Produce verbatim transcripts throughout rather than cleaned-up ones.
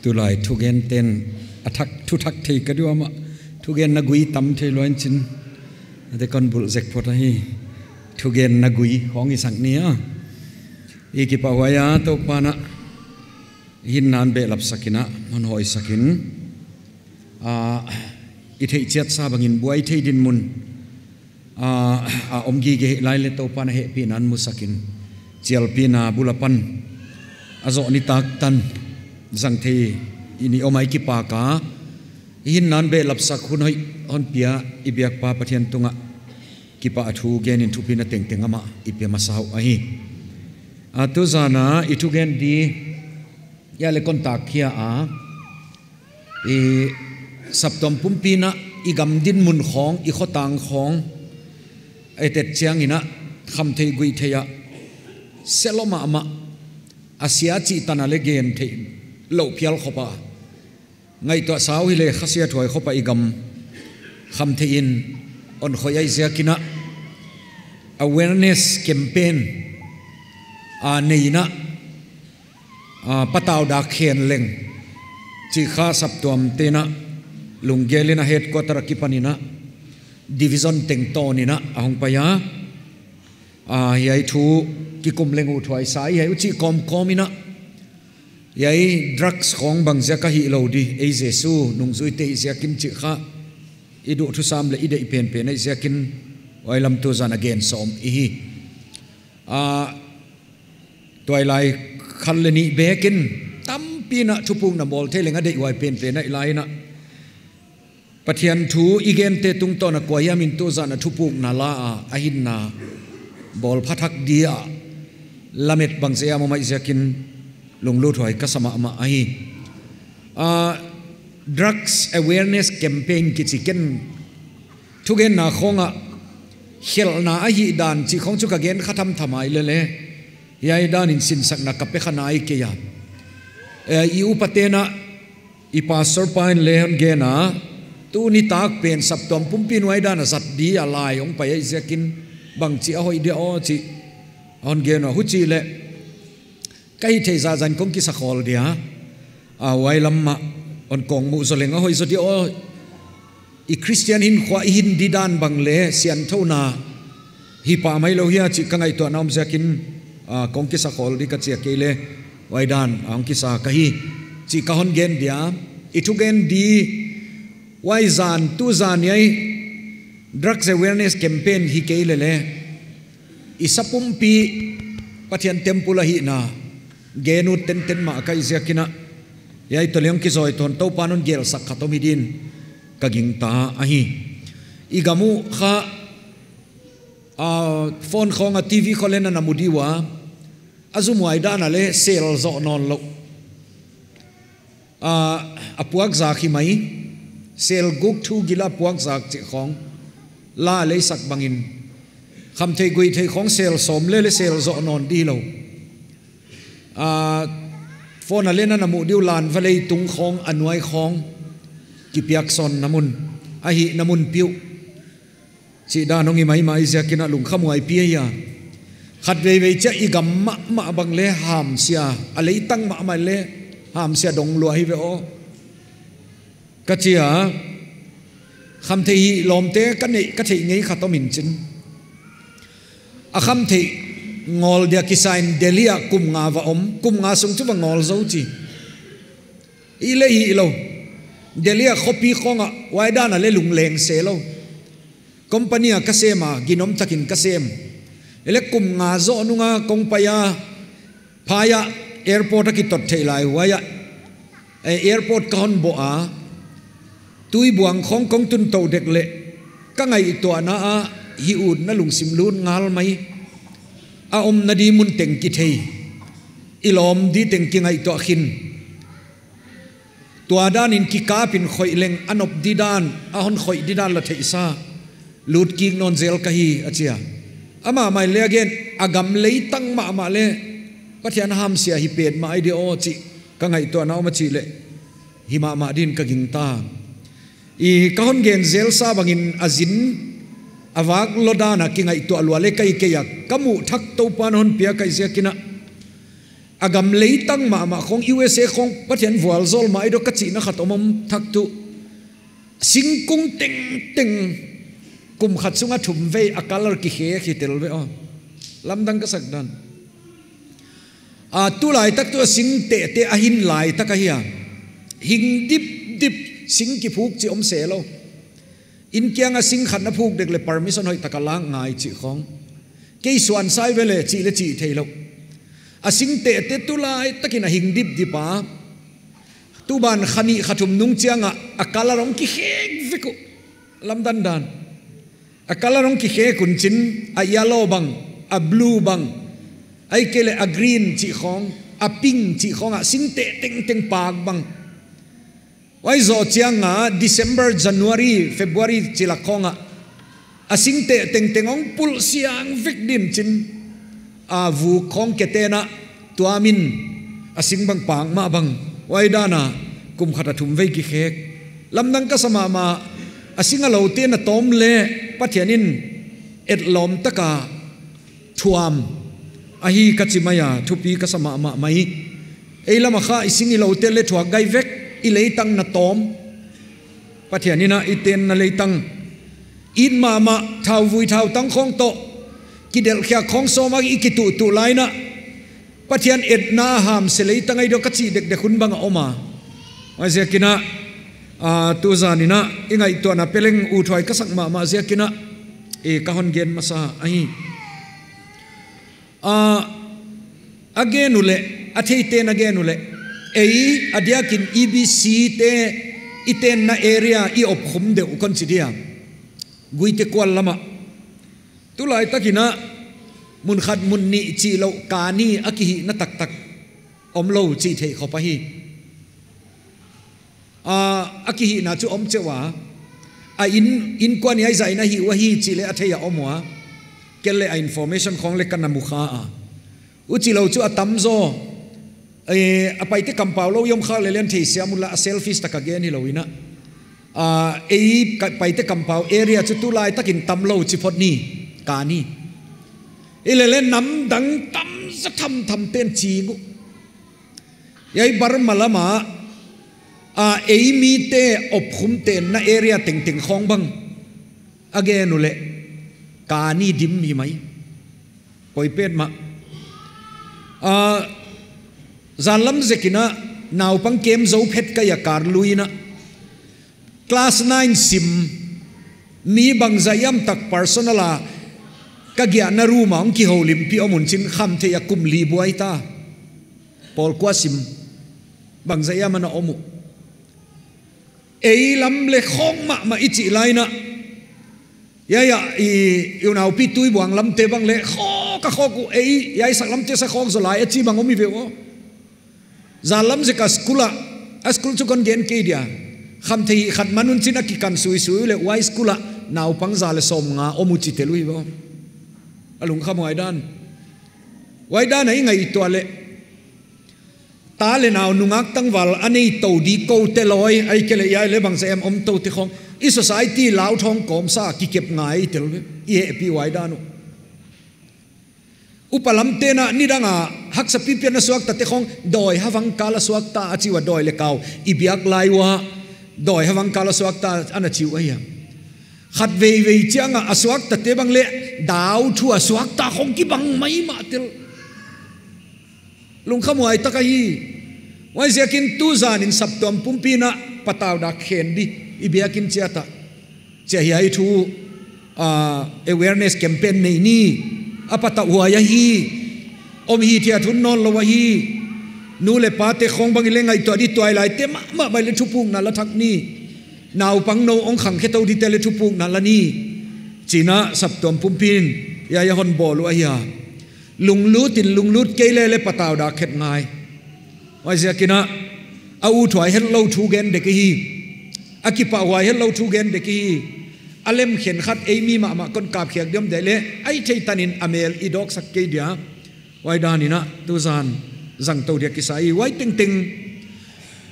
Tulai thugen ten a thak, thu thak thei ka duh a mah. Thugen na gui tam thei luan chin. Ate kon bul zek phot ahi. Thugen na gui hong i sak ni a. I kipahhuai a Toupa'n a hinna hon behlap sak in a, hon hoih sak in. A, i theih chiat sa bangin buai thei dinmun a, a om gige lai leh Toupa'n a hehpihna hon mu sak in, chialpihna bul apan a zoh nitak tan zang thei in i om a i kipak a, i hinna hon behlap sak hun hoih hon pia i biakpa Pathian tungah kipahthu gen in thupina tengteng amah i pia masa uh ahi. A, tuzan a i thugen di, ya le kon tak khia a, i saptuam pumpi in a i gam dinmun khong, i khotang khong, etet chiang in a khamtheih guihtheih a selo mahmah, a sia chih tan a le gen theih louh phial khop a, ngaihtuah sau hi le khasia thuai khop a i gam khamtheih in hon khoih ahih ziak in a, awareness campaign a nei in a, a, patau dak khen leng chih kha saptuam te'n a lunggel in a headquarter a kipan in a division teng tawn in a a hong pai a. A, hiai thu kikum leng uh thuai sa i hi uh chih kawmkawm in a, hiai drugs khong bang ziak a hih lou di, ei Jesu nungzuite i ziak in chih kha i duh thusam leh i deih penpen ahih ziak in, huai lam tuzan a gen sawm i hi. A, tuailai khat leh nih bek in tampi in a thupukna bawl thei leng a deihhuai penpen ahih lai in a, Pathian thu i gente tungtawn a kuahiam in tuzan a thupukna la a, a hinna bawl pha thak di a lamet bang zia mamaih ziak in lungluthuai ka sa mahmah ahi. A, drugs awareness campaign kichi ken thugenna khong a khelhna ahihdan chih khong chu ka gen kha thamtham ahi lele, hiai dan in sinsakna ka pe kha nai kei a. E, i upate'n a, i pastor pa'n le hon gen a, tu nitak pen saptuam pumpi in huai dan a zat di a lai hong pai ahih ziak in bangchi a hoih dia aw chih hon gen a, huchi leh ka hih theih zahzah in kong kisa khol dia. A, huai lam mah hon kong muh zaw leng a hoih zaw dia aw. I Christian hinkhua i hin didan bang le siangthouna hi pah mai lou hia chih ka ngaihtuahna om ziak in, a, kong kisa khol di ka chi a, kei le huai dan a hong kisa ka hi chih ka hon gen dia. I thugen di, huai zan tuzan hiai drugs awareness campaign hi kei lele, i sa pumpi Pathian temple ahihna gen ut tenten mah ka hih ziak in a, hiai toh leng kizawitawn Toupa'n hon gelsak khat om hi din ka gingta ahi. I gam uh kha, a, phone khong a, TV khong leh na na mu di ua, a zumhuai dan a le sel zoh nawn lou. A, a puakzak hi mai, sel guk thu gila puakzak chih khong la lei sak bangin, khamtheih guihtheih khong sel sawm le le sel zoh nawn di lou. A, phone a le na na mu di uh, lan va lei tung khong, a nuai khong kipiak sawnna mun, a hihna mun piuh chih dan hong hi maimah ahih ziak in a lungkhamhuai pi ahi a. Khatveivei chiah i gam mahmah bang le hamsia, a leitang mahmah le hamsia dong lua hi ve aw ka chi a. Khamtheih hi lawmte ka neih, ka theih ngei khat om in chin. A khamtheih ngawl dia kisa in Delhi ah kum nga va om, kum nga sung chu va ngawl zou chi. I le hi lou. Delhi ah khopi khong ah huai dan a le lungleng se lou. Company a ka sem a, ginom takin ka sem. Ele kum nga zoh nung a kong pai a, phai a airport a kitot theih lai huai a, eh, airport ka hon boh a, tuibuang khong kong tun tou dek leh, ka ngaihtuahna a hih utna lungsim lut ngal mai. A omna di mun teng kithei, i lawm di teng kingaihtuah khin. Tua dan in kikap in khoih leng a nop di dan, a hon khoih di dan la theihsa, lut kik nawn zel ka hi a chi a. Amah mai le a gen, a gam leitang mahmah le Pathian hamsia hi petmah ahi di aw chih ka ngaihtuahna om a chih leh hi mahmah din ka gingta. I ka hon gen zelsa bangin a zin a vak lou dan a kingaihtuah lua le ka hi kei a, ka muh thak Toupa'n hon piak ahih ziak in a, A gam leitang mahmah khong, U S A khong, Pathian vualzawl mah i dok ka chihna khat om om thak tuh. Singkung tengteng kum khat sunga thum vei a color kikhek hi tel ve aw. Lamdang ka sak dan. A, tulaitak tuh a sing tehte a hin laitak ahi a. Hing dipdip sing kiphuk chih om se lou. Inn kianga sing khat na phuk dek leh permission hoihtaka lak ngai chih khong. Kei suan sai ve leh chih leh chih theilou. A sing tehte tulaitakin a hing dipdip a. Tuban kha nih kha thum nung chianga a color hong kikhek vek uh. Lamdang dan. A color hong kikhek un chin, a yellow bang, a blue bang, ahihkeileh a green chih khong, a pink chih khong ah sing teh tengteng pak bang. Huai zoh chianga December, January, February chih lak khong ah a sing teh tengteng hong pulh siang vek din chin, a vuk khong ketenna tuamin a sing bang pak mah bang. Huai dana kum khat a thum vei kikhek. Lamdang ka sa mahmah, a sing a loute na tawm leh Pathianin etlawm taka thuam ahi ka chi mai a, thupi ka sa mahmah mai. Ei lama kha i sing i loute leh thuak gai vek, i leitang na tawm. Pathianin a i tenna leitang. It mahmah, thauvui thautang khong toh kidelhkhiak khong sawma i kituhtuh laina Pathian etna a hamse leitang ahi dok ka chih dekdek hun bang a om a. Huaiziakin a, a, tuzanin a i ngaihtuahna peleng uthuai ka sak mahmah ziakin a, e, ka hon gen masa ahi. A, a gen uleh, a theite'n a gen uleh, ei a diakin E B C te i tenna area i opkhum deuh kon chi dia. Guite kual lama. Tulaitakin a mun khat mun nih chih lou kani a kihihna taktak omlou chih theih khop ahi. A, a kihihna chu om cheuh a. A inn, innkuan i zaina hi ua hi chih leh a thei a om ua. Kei leh a information khong leh ka na mu kha a. Huchilou chu a tamzaw. E, a Paite kampau lou i om khak leh leng theisiam unla a selfish taka gen hilou in a. A, ei ka Paite kampau area chu tulaitakin tamlou chi phot ni. Kani. Ei leh leng namdang tamzaw thamthamte'n chi gu. Hiai Burma lama, a, ei mite opkhum tenna area tengteng khong bang a gen uleh kani dim hi mai. Poi petmah. A, zan lam zekin a naupang kem zou phet ka hi a kar lui in a. Class nine sim mi bangzah hiam tak personal a ka giahna room a hong kihoulimpih om un chin khamtheih a kum li buai ta. Pawl kua sim bangzah hiam ana om uh. Ei lam leh khawk mahmah i chih lai in a. Hiai a, i, i unaupi Tuibuang lamte bang leh khawk a khawk uh ei, hiai sak lamte sa khawk zaw lai a chi bang om hi ve uh. Zan lam zek a school a, a school chu kon gen kei dia. Khamtheih khat man un chin a kikan suisui leh huai school a naupang za leh sawmnga om uh chi tel uh hi ve uh. A lungkham huai dan. Huai dan a i ngaihtuah leh. Ta leh nau nungak tangval a nei tou di koute lawi, ahihkeileh hiai leh bangzah hiam om toute khong. I society lau thong kawmsa kikep ngai tel ve. I hehpih huai dan uh. Upa lamte'n a nidang a haksa pipi a na suaktate khong dawi havang kal a suakta a chi ua dawi leh kau. I biak lai ua dawi havang kal a suakta ana chi uh ahi a. Khat veivei chianga a suaktate bang leh dau thu a suakta khong kibang maimah tel. Lungkham huai tak ahi. Huaiziakin tuzanin saptuam pumpi in a patau dak khen di i biakin chiat a. Chia hiai thu, a, awareness campaign nei ni. A patau huai ahi. Om hithiat hun nawnlou ahi. Nu leh pate khong bang i leh ngaihtuah di tuailaite mahmah mai leh thupukna la thak ni. Naupang nou hong khangkhe tou dite leh thupukna la ni. Chi'n a saptuam pumpi'n hiai a hon bawl uh ahi a. Lunglut in lunglut kei leh leh patau dak khet ngai. Huaiziakin a, a uthuai hetlou thu gen dek hi. A kipahhuai hetlou thu gen dek hi. A lem khenkhat ei mi mahmah kon kapkhiak diam dai leh, a i theih tanin a mel i dawksak kei dia. Huai danin a, tuzan zang tou dia kisa hi. Huai tengteng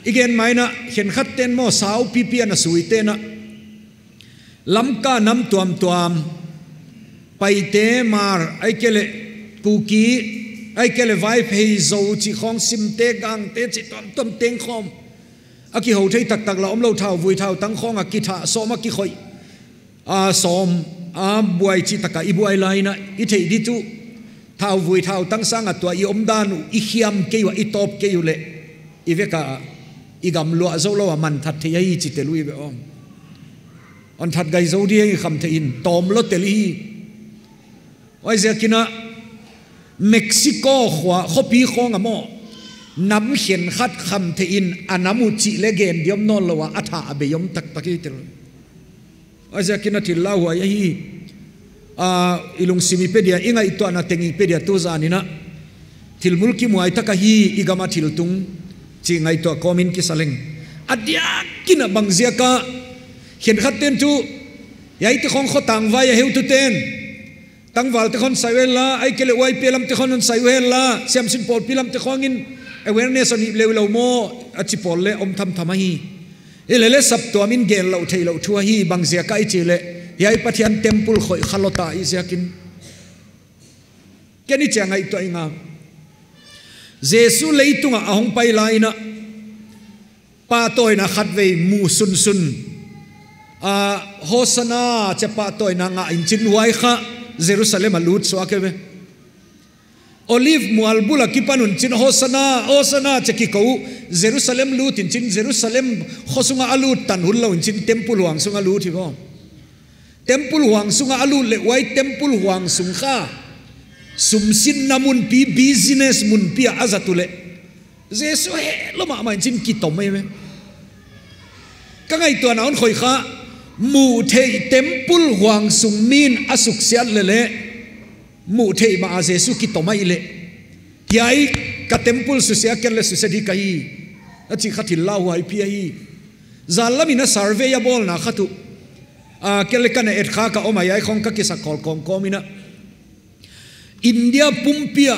i gen mai in a, khenkhatte'n maw sau pipi a na suite'n a. Lamka nam tuamtuam, Paite, Hmar, ahihkeileh Kuki, Ahihkeileh Vaiphei, Zo chih khong, Simte, Gangte chih tuamtuam teng khawm. A kihou thei taktak la omlou, thauvui thautang khong a kithah, sawm a kikhoih. A sawm, a buai chih taka i buai lai in a, i theih di chu, thauvui thautang sanga tua i omdan uh, i khiam kei ua, i tawp kei uleh, i vek a, i gam luah zou lou a man that thei ahi chih tel uh i ve om. Hon that gai zou di ahi, khamtheih in, tawm lou tel hi. Huaiziakin a Mexico khua, khopi khong a maw, nam khenkhat khamtheih in a nam uh chih leng gen di om nawnlou a, a thah a bei om taktak hi tel. Huaiziakin a thil lauhuai ahi. A, i lungsim i pe dia, i ngaihtuahna teng i pe dia tu zan in a, thil mulkimhuai tak ahi, i gam a thil tung, chih ngaihtuah kawm in kisa leng. A diakin a bangziak a, khenkhat ten chu, hiaite khong khotang vai a heutu ten, tangval te khong sai uh hen la, ahihkeileh Y P lam te khong sai uh hen la, siamsin pawlpi lam te khong in awareness a nih leuleu maw, a chi pawl leng om thamtham ahi. Hileleh saptuam in gen louh theih louh thu ahi, bangziak a i chih leh, hiai Pathian temple khoih kha lou ta i ziakin. Ken i chiang ngaihtuah ing a, Jesu leitung a a hong pai lai in a, pahtawina khatvei mu sunsun, a, Hosanna chih pahtawina ngah in chin, huai kha Jerusalem a lut suak e ve. Olive mual bul a kipan un chin, Hosanna, Hosanna chih kikou, Jerusalem lut in chin, Jerusalem kho sunga a lut tan hun lou in chin, temple huang sunga lut hi maw. Temple huang sunga a lut leh, huai temple huang sung kha sumsinna munpi, business munpi a a zat uleh, Jesu hehlou mahmah in chin kitom mai ve. Ka ngaihtuahna un khoih kha, muhtheih temple huang sung min a suksiat leleh, muhtheih mah a Jesu kitom mai leh, hiai ka temple susia ken leng susia di ka hi, a chih kha thil lauhuai pi ahi. Zan lam in a survey a bawlna khat uh, a, ken leng ka na et kha ka om a, hiai khong ka kisak khol kawmkawm in a, India pumpi a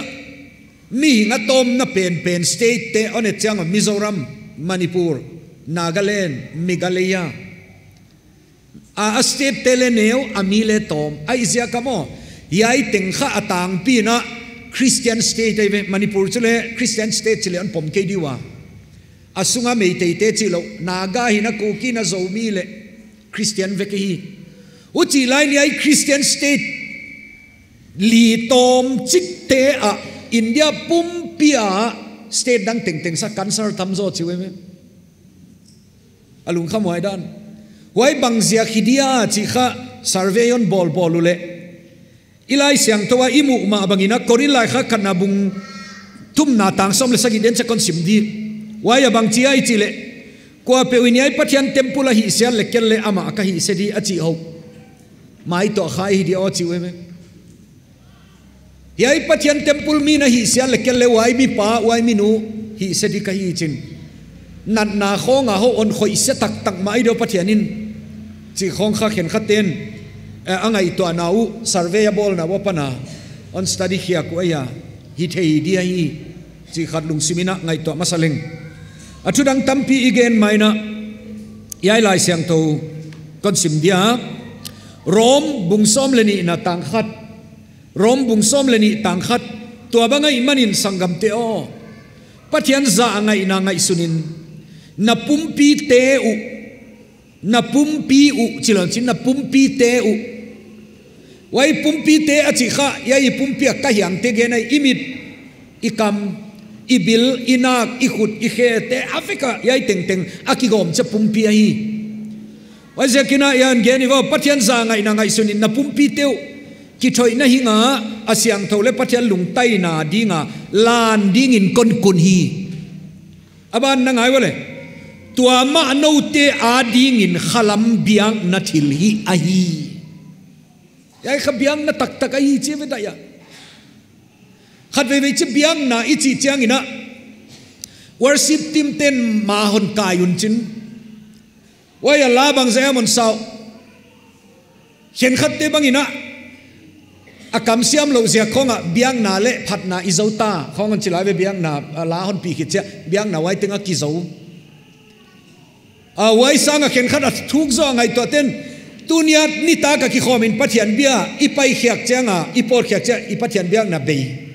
mihing a tawmna penpen state te hon et chiang a, Mizoram, Manipur, Nagaland, Meghalaya, a, a state te leng neu, a mi leng tawm, ahihziak a maw, hiai teng kha a tangpi in a Christian state ahi ve. Manipur chu leng Christian state chih leh hon pom kei di ua. A sunga Meitei te chih lou, Naga hi in a, Kuki hi in a, Zomi leh Christian vek hi. Huchih lai in hiai Christian state li tawmchik te a, India pumpi a state dang tengteng sa cancer tam zaw chi uh e ve. A lungkhamhuai dan. Huai bangziak hi dia chih kha survey hon bawlbawl uleh, i Laisiangthou a i muh mah bang in a, Korin laikhak khatna bung thumna tang sawm leh sagih den chak kon sim di. Huai a bang chi a i chih leh, kuapeuh in hiai Pathian temple a hihsiat leh ken leng amah ka hihse di a chih hou mai toh kha hi di aw chi uh e ve. Hiai Pathian temple min a hihsiat leh ken leng huai mipa, huai minu hihse di ka hi chin. Natna khong a hou hon khoihsia taktak mah ahi di uh Pathian in, chih khong kha khenkhat ten, eh, a ngaihtuahna uh, survey a bawlna uh apan a hon study khiak uh ahi a, hi thei di ahi, chih khat lungsim in a ngaihtuah masa leng. A thu dang tampi i gen mai in a, hiai Laisiangthou kon sim dia, Rom bung sawm leh nihna tang khat, Rom bung sawm leh nih tang khat, tua bang ahihman in sanggamte aw, Pathian zah a ngaihna ngaihsun in, na pumpite uh, na pumpi uh, chih lou in chin, na pumpite uh. Huai pumpite a chih kha, hiai i pumpi a ka hiangte gen ahi, i mit, i kam, i bil, i nak, i khut, i khete, a vek a, hiai tengteng a kigawm chia pumpi ahi. Huaiziakin a hiai gen i va, Pathian zah a ngaihna ngaihsun in na pumpite uh kithoihna hing a, a siangthou leh Pathian lungtaina ding a lan ding in kon kun hi. A ban na ngai ua leh, tua mah noute ading in khalam biakna thil hi ahi. Hiai kha biakna taktak ahi chi ve daih a. Khatveivei chi biakna i chih chiang in a, worship team ten ma hon kai un chin. Huai a la bangzah a hon sau. Khenkhatte bang in a, a kam siam louh ziak khong a biakna leh phatna i zou ta khong hon chi lai ve, biakna, a, la hon pi khit chiah, biakna huai teng a kizou. A, huai sang a khenkhat a thuk zaw a ngaihtuah ten, tuni a nitak a kikhawm in Pathian bia i pai khiak chiang a, i pawt khiak chiah, i Pathian biakna bei.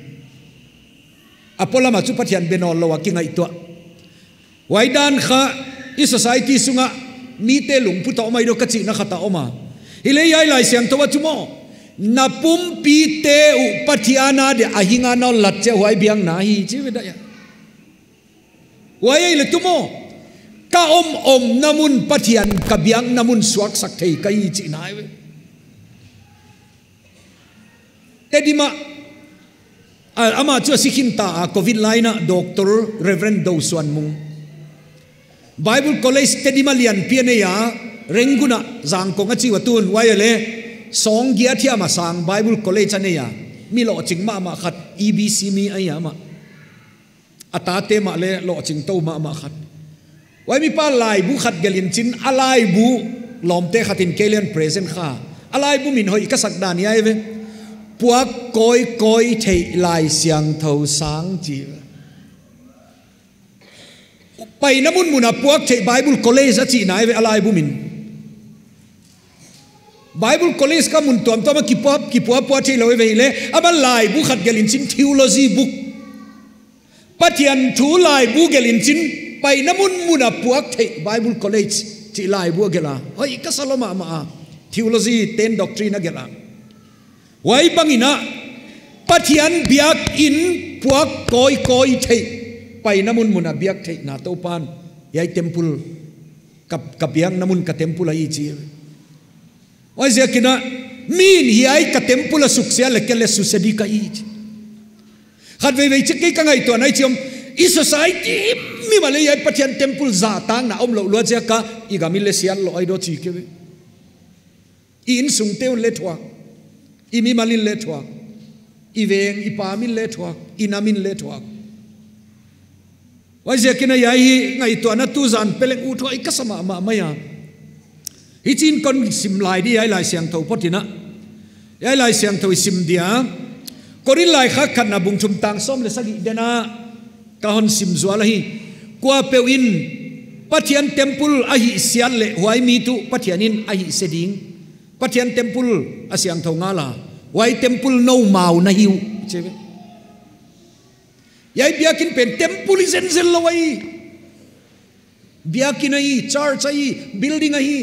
A polam a chu Pathian be nawnlou a kingaihtuah. Huai dan kha i society sung a mite lungput a om ahi diam ka chihna khat a om a. Hileh hiai Laisiangthou a chu maw, na pumpite uh Pathian a dia a hing a na hon lat chiang huai biakna hi chi ve dia. Huai ahihleh tu maw, ka om omna mun Pathian ka biakna mun suaksak thei ka hi chihna ahi ve. Tedim ah, a, amah chu a si khin ta a, Covid lai in a, Doctor Reverend Do Suan Mung. Bible College Tedim ah lianpi a nei a, Rangoon ah zangkong a chi ua tun, huai ah leh sawmgiat hiam a sang Bible College a nei a, mi lohching mahmah khat, E B C mi ahi a amah. A tate mah leh lohching tou mahmah khat. Huai mipa laibu khat gelh in chin, a laibu lawmte khat in kei leng present kha. A laibu min hoih ka sak dan hiai ve. Puak kawikawi theih Laisiangthou sang chi. Paina munmun a puak theih Bible College a chihna ahi ve a laibu min. Bible College kha mun tuamtuam a kipuap, kipuapua theilou ahi ve hileh, amah laibu khat gelh in chin theology book. Pathian thu laibu gelh in chin, paina munmun a puak theih Bible College chih laibu a gelh a. Hoih ka sa lou mahmah a. Theology ten doctrine a gelh a. Huai bang in a, Pathian biakin puak kawikawi theih, paina munmun a biak theihna Toupan, hiai temple, ka, ka biakna mun ka temple ahi chi. Huaiziakin a, min hiai ka temple a suksiat leh ken leng susia di ka hi chi. Khatveivei chiah kei ka ngaihtuahna ahi chi om, i society mimal ah hiai Pathian temple zahtakna omlouh luat ziak a, i gam in leng siatlou ahi diam chi kei ve. I insungte un leng thuak, i mimal in leng thuak, i veng i pam in leng thuak, i nam in leng thuak. Huaiziakin a hiai hi ngaihtuahna tu zan peleng ut huai ka sa mahmah mai a. Hichiin kon sim lai di hiai Laisiangthou phot in a. Hiai Laisiangthou i sim dia. Korin laikhak khatna bung thum tang sawm leh sagih den a ka hon sim zual ahi. Kuapeuh in Pathian temple a hihsiat leh huai mi tuh Pathian in a hihse ding. Pathian temple a siangthou ngal a. Huai temple noumau na hi uh chi ve. Hiai biakin pen temple hi zenzen lou ahi. Biakin ahi, church ahi, building ahi.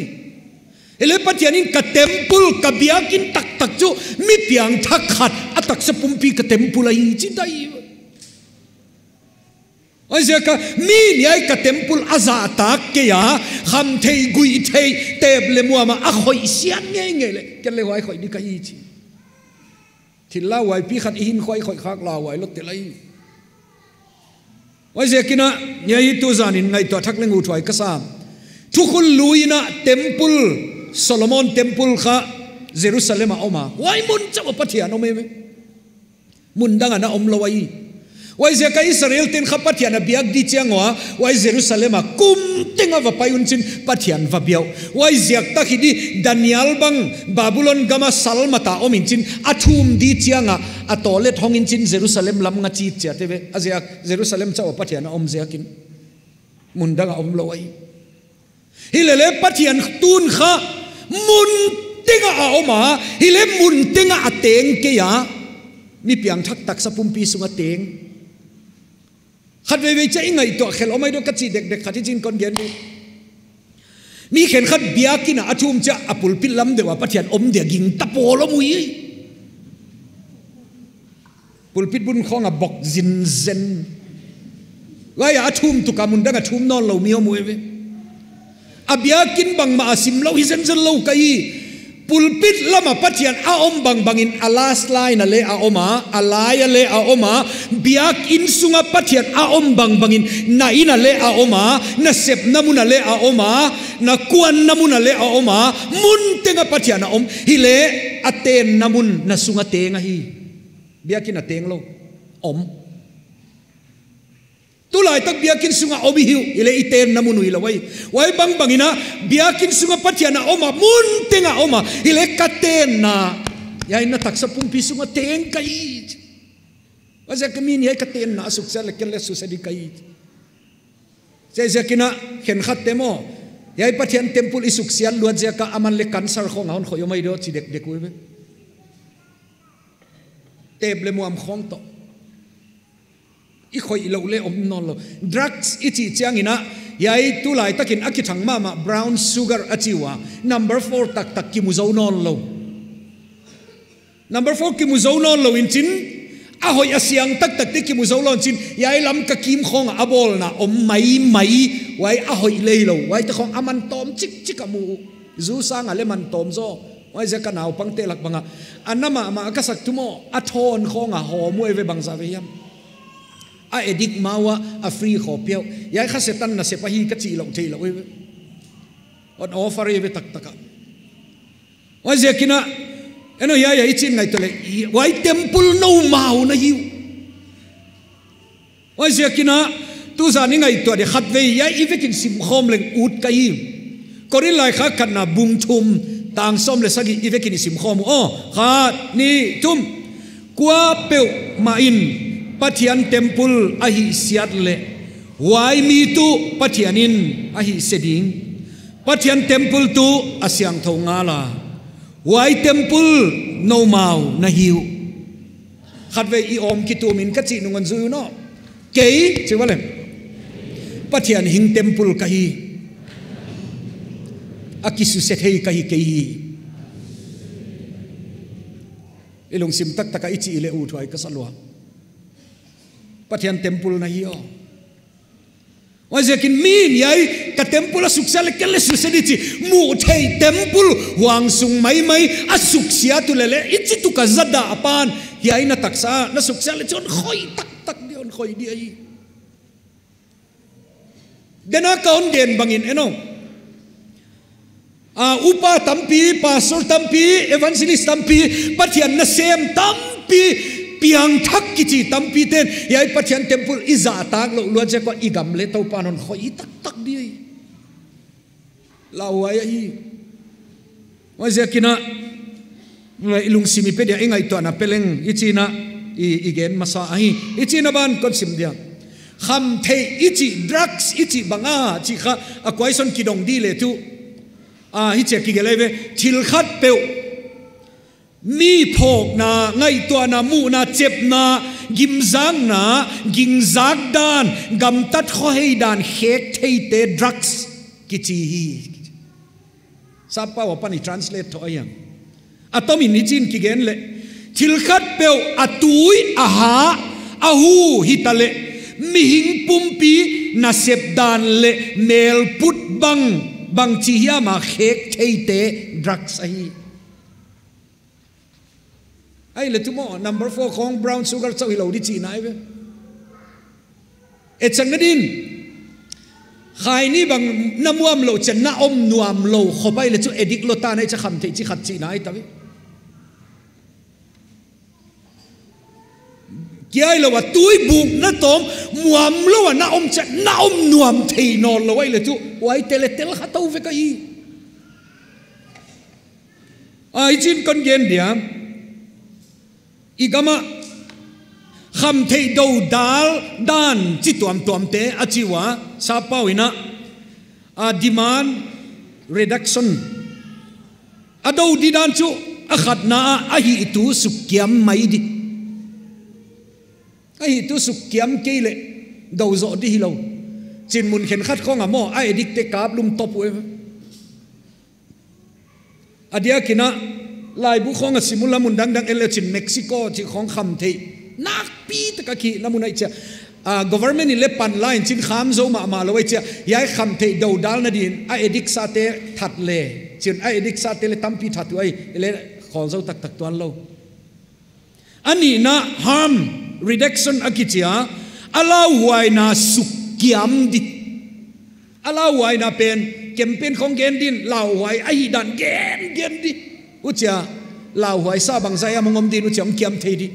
Hileh Pathian in ka temple, ka biakin taktak chu mi piangthak khat a taksa pumpi ka temple ahi chi tai. Huaiziak a min hiai ka temple a zahtak kei a, khamtheih guihtheih, tep leh muam a a khoih siat ngeingei leh, ken leng huai khoih di ka hi chi. Thil lauhuaipi khat i hinkhua i khoih khak lauhuai lou tel ahi. Huaiziakin a, hiai hi tu zan in ngaihtuah thak leng ut huai ka sa. Thukhun Lui in a temple, Solomon temple kha Jerusalem a om a. Huai mun chauh a Pathian om ahi ve. Mun dang a na omlou ahi. Huaiziak a Israel ten kha Pathian a biak di chiang ua, huai Jerusalem a kum teng a va pai un chin Pathian va biak uh. Huaiziak tak hi di Daniel bang Babylon gam a salmat a om in chin a thum di chiang a, a toilet hong in chin Jerusalem lam nga chih chiat ve. A ziak Jerusalem chauh a Pathian a om ziakin. Mun dang a omlou ahi. Hilele Pathian tun kha mun teng a a om a, hilele mun teng a a teng kei a, mi piangthak taksa pumpi sung a teng. Khatveivei chiah i ngaihtuah khelh om ahi diam ka chih dekdek khat hichiin kon gen di. Mi khenkhat biakin a a thum chiah a pulpit lam deuh a Pathian om dia gingta pawl om ui. Pulpit bun khong a bok zinzen. Huai a a thum tuk a mun dang a thum nawnlou mi om ui ve. A biakin bangmah a simlou hi zenzen lou ka hi. Pulpit lam a Pathian a om bangbang in a last line a leng a om a, a lai a leng a om a, biakin sung a Pathian a om bangbang in na inn a leng a om a, na sepna mun a leng a om a, na kuanna mun a leng a om a, mun teng a Pathian a om, hilele a tenna mun na sung a teng ahi. Biakin a teng lou. Om. Tulaitak biakin sung a om i hi uh, hilele i tenna mun uh hilou ahi. Huai bangbang in a, biakin sung a Pathian a om a, mun teng a om a, hilele ka tenna, hiai na taksa pumpi sung a teng ka hi. Huaiziak a min hiai ka tenna a suksiat leh ken leng susia di ka hi. Huaiziakin a, khenkhat te maw, hiai Pathian temple i suksiat luat ziak a aman leng cancer khong a hon khoih om ahi diam chi dekdek ui ve. Tep leh muam khong toh. I khoih lou leh om nawnlou. Drugs i chih chiangin a, hiai tulai takin a kithang mahmah brown sugar a chi ua, number four taktak kimu zou nawnlou. Number four kimu zou nawnlou in chin, a hoih a siang taktak te kimu zou lou in chin, hiai lam ka kim khong a bawlna om maimai, huai a hoih leh hilou, huaite khong a man tawm chikchik a mu uh. Zu sang a leh man tawm zaw. Huaiziak a naupangte lak bang a, a na mahmah ka sak tumaw, a thawn khong a hawm uh ve bangzah ve hiam. A addict ma ua, a free khawp hiau. Hiai kha Setan nasep ahi ka chih lou theilou ve. On offer ve taktak a. Huaiziakin a, eno hiai, hiai i chin ngaihtuah leh, huai temple noumau na hi uh. Huaiziakin a, tuzan i ngaihtuah di khatvei, hiai i vekin simkhawm leng ut ka hi. Korin laikhak khatna bung thum, tang sawm leh sagih i vekin i simkhawm uh. Aw, khat, nih, thum. Kuapeuhmah in Pathian temple a hihsiat leh, huai mi tuh Pathian in a hihse ding. Pathian temple tuh a siangthou ngal a, huai temple noumau na hi uh. Khatvei i om kitum in ka chih nung on zui un aw. Kei, chi ua leh, Pathian hing temple ka hi. A kisuse thei ka hi kei hi. I lungsim taktak a i chih leh uthuai ka sa lua. Pathian temple na hi aw. Huaiziakin mi'n hiai ka temple a suksiat leh ken leh suse di chi, muh theih temple, huang sung maimai a suksiat uleh leh, i chi tu ka zada a pan, hiai na taksa na suksiat leh chih hon khoih taktak di, hon khoih di ahi. Dena ka hon gen bangin eno, a, upa tampi, pastor tampi, evangelist tampi, Pathian nasem tampi, piangthak kichi tampi ten hiai Pathian temple i zahtak louh luat ziak ua i gam leh Toupa'n hon khoih taktak di. Lauhuai ahi. Huaiziakin a, i lungsim i pe dia, i ngaihtuahna pe leng, i chihna, i, i gen masa ahi. I chihna ban kon sim dia. Khamtheih i chih, drugs i chih bang a chih kha, a kuaison kidong di leh tuh, a, hichia kigelh ahi ve, thil khatpeuh, mi phawkna, ngaihtuahna, muhna, chepna, gimzakna, gingzak dan, gamtat khohei dan khek theite drugs kichi hi. Sappau apan i translate thou ahi a. A tomin hichi'n kigen leh, thil khatpeuh a tui, a ha, a hu hitaleh, mihing pumpi nasep dan leh melput bang, bangchi hiam a khek theite drugs ahi. Ahihleh tumaw, number four khong brown sugar chauh hilou di chihna ahi ve. E chang na din, khaini bang na muam lou chiang na om nuam lou khop ahihleh chu addict lou ta na hi chia khamtheih chi khat chihna ahi ta ve. Kia hilou a tui buk na tawm, muam lou a na om chiang na om nuam thei nawnlou ahihleh chu, huaite leh tel kha tou vek ahi. A, i chin kon gen dia. I gam a khamtheih dodal dan chi tuamtuamte a chi ua, sappau in a, a, demand reduction. A dou di dan chu a khatna a, a hihtu sukkiam mai di. A hihtu sukkiam kei leh dou zoh di hilou. Chin mun khenkhat khong a maw, a addict te kap lum top uh e. A diakin a, laibu khong a sim un la mun dangdang en leh chin Mexico chih khong khamtheih nakpi tak a kihihna mun ahi chia. A, government in leh pan la in chin kham zou mahmah lou ahi chia. Hiai khamtheih dodalna din a addict sate that leh, chin a addict sate leh tampi that uh ahi, leh khawl zou taktak tuan lou. A nihna harm reduction a kichi a, a lauhuaina sukkiam di. A lauhuaina pen, campaign khong gen din, lauhuai ahihdan gen, gen di. Huchia, lauhuai sa bangzah a mong om din, huchia hong kiam thei di.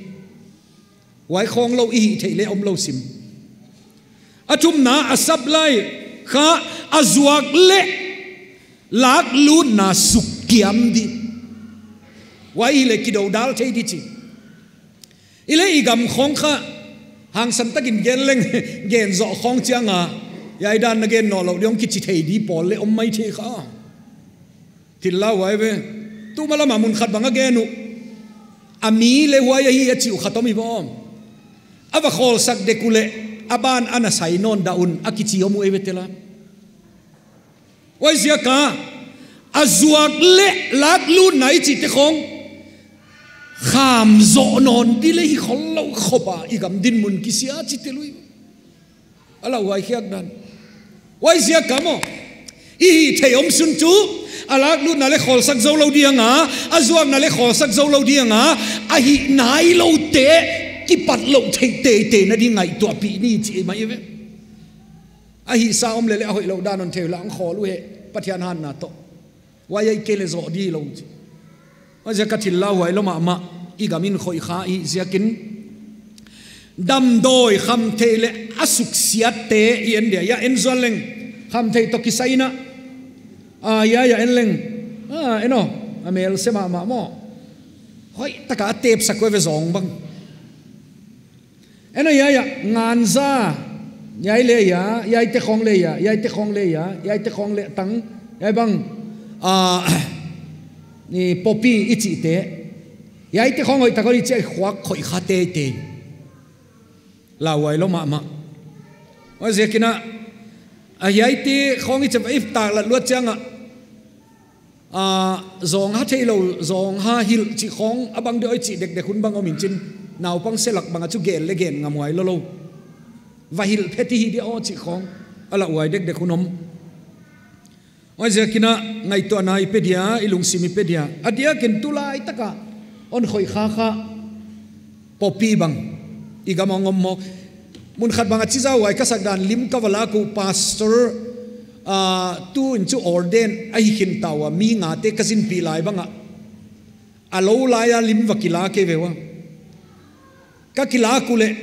Huai khong lou i hih theih leh omlou sim. A thumna a supply kha a zuak leh laklutna sukkiam di. Huai hileh kidodal thei di chi. Hileh i gam khong kha hangsan takin gen leng gen zoh khong chiang a, hiai dan na gen nawnlou di hong kichi thei di pawl leh om mai thei kha. Thil lauhuai ve. Tuma lam a mun khat bang a gen uh. A mi leh huai ahi a chi uh khat om hi ve. A va khawlsak dek uleh a ban ana sai nawn dah un a kichi om uh ei ve tel a. Huaiziak a, a zuak leh laklutna i chihte khong kham zoh nawn di leh hi khollou khop a, i gam dinmun kisia chihte lui. A lauhuai khiak dan. Huaiziak a maw, i hih theih om sun chu, a laklutna leh khawlsak zoulou ding a, a zuakna leh khawlsak zoulou ding a, a hih nailoute kipat louh theih teitei na ding ngaihtuahpih ni chih mai ve. A hihsa om leh leh a hoihlou dan hon thei ula, hon khawl uhi, Pathian hatna toh. Huai ahihkeileh zoh di lou chi. Huaiziak a thil lauhuai lou mahmah, i gam in khoih kha i hih ziakin. Damdawi khamtheih leh a suksiatte i en dia, i en zual leng. Khamtheih toh kisai in a, a, hiai a en leng. A, en aw, a mel se mahmah maw. Hoihtak a tepsak uh ve zong bang. En aw, hiai a, nganza, hiai leh hiai, hiaite khong leh hiai, hiaite khong leh hiai, hiaite khong leh tang, hiai bang, a, ni poppy i chihte. Hiaite khong hoihtak a i chih a khuak khoih kha teitei. Lauhuai lou mahmah. Huaiziakin a, a hiaite khong i chih a i taklat luat chiang a, a, zong ha theilou, zong ha hilh chih khong a bang di oi chih dekdek hun bang om in chin. Naupang se lak bang a chu gel leh gen ngam huai lou lou. Va hilh phet i hi dia aw chih khong a lauhuai dekdek hun om. Huaiziakin a ngaihtuahna i pe dia, i lungsim i pe dia. A diakin tulai tak a hon khoih kha kha poppy bang i gam a om maw. Mun khat bang a chi zauhuai ka sak dan lim ka va lak uh pastor, a, tu in chu ordain ahi khin ta ua, mi ngate ka zinpih lai bang a. A lou lai a lim va kila kei ve ua. Ka kila uh leh,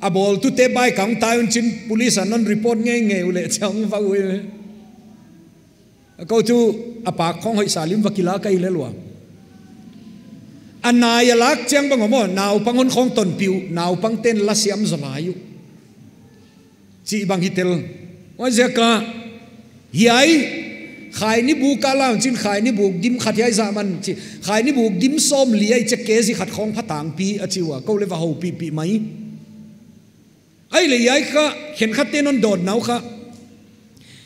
a bawltute bike ah hong tai un chin police in hon report ngeingei uleh chiang va ui. Kou chu a pak khong hoihsa lim va kila ka hi lel ua. A nai a lak chiang bang om aw, naupang hon khong tonpih uh, naupangte'n la siam zaw lai uh. Chih bang hi tel. Huaiziak a, hiai, khaini buk a la un chin khaini buk dim khat hiai zah man chi. Khaini buk dim sawmli hiai chi kg khat khong pha tangpi a chi ua. Kou leh va houpihpih mai. Ahihleh hiai kha, khenkhatte'n hon dawn nau kha.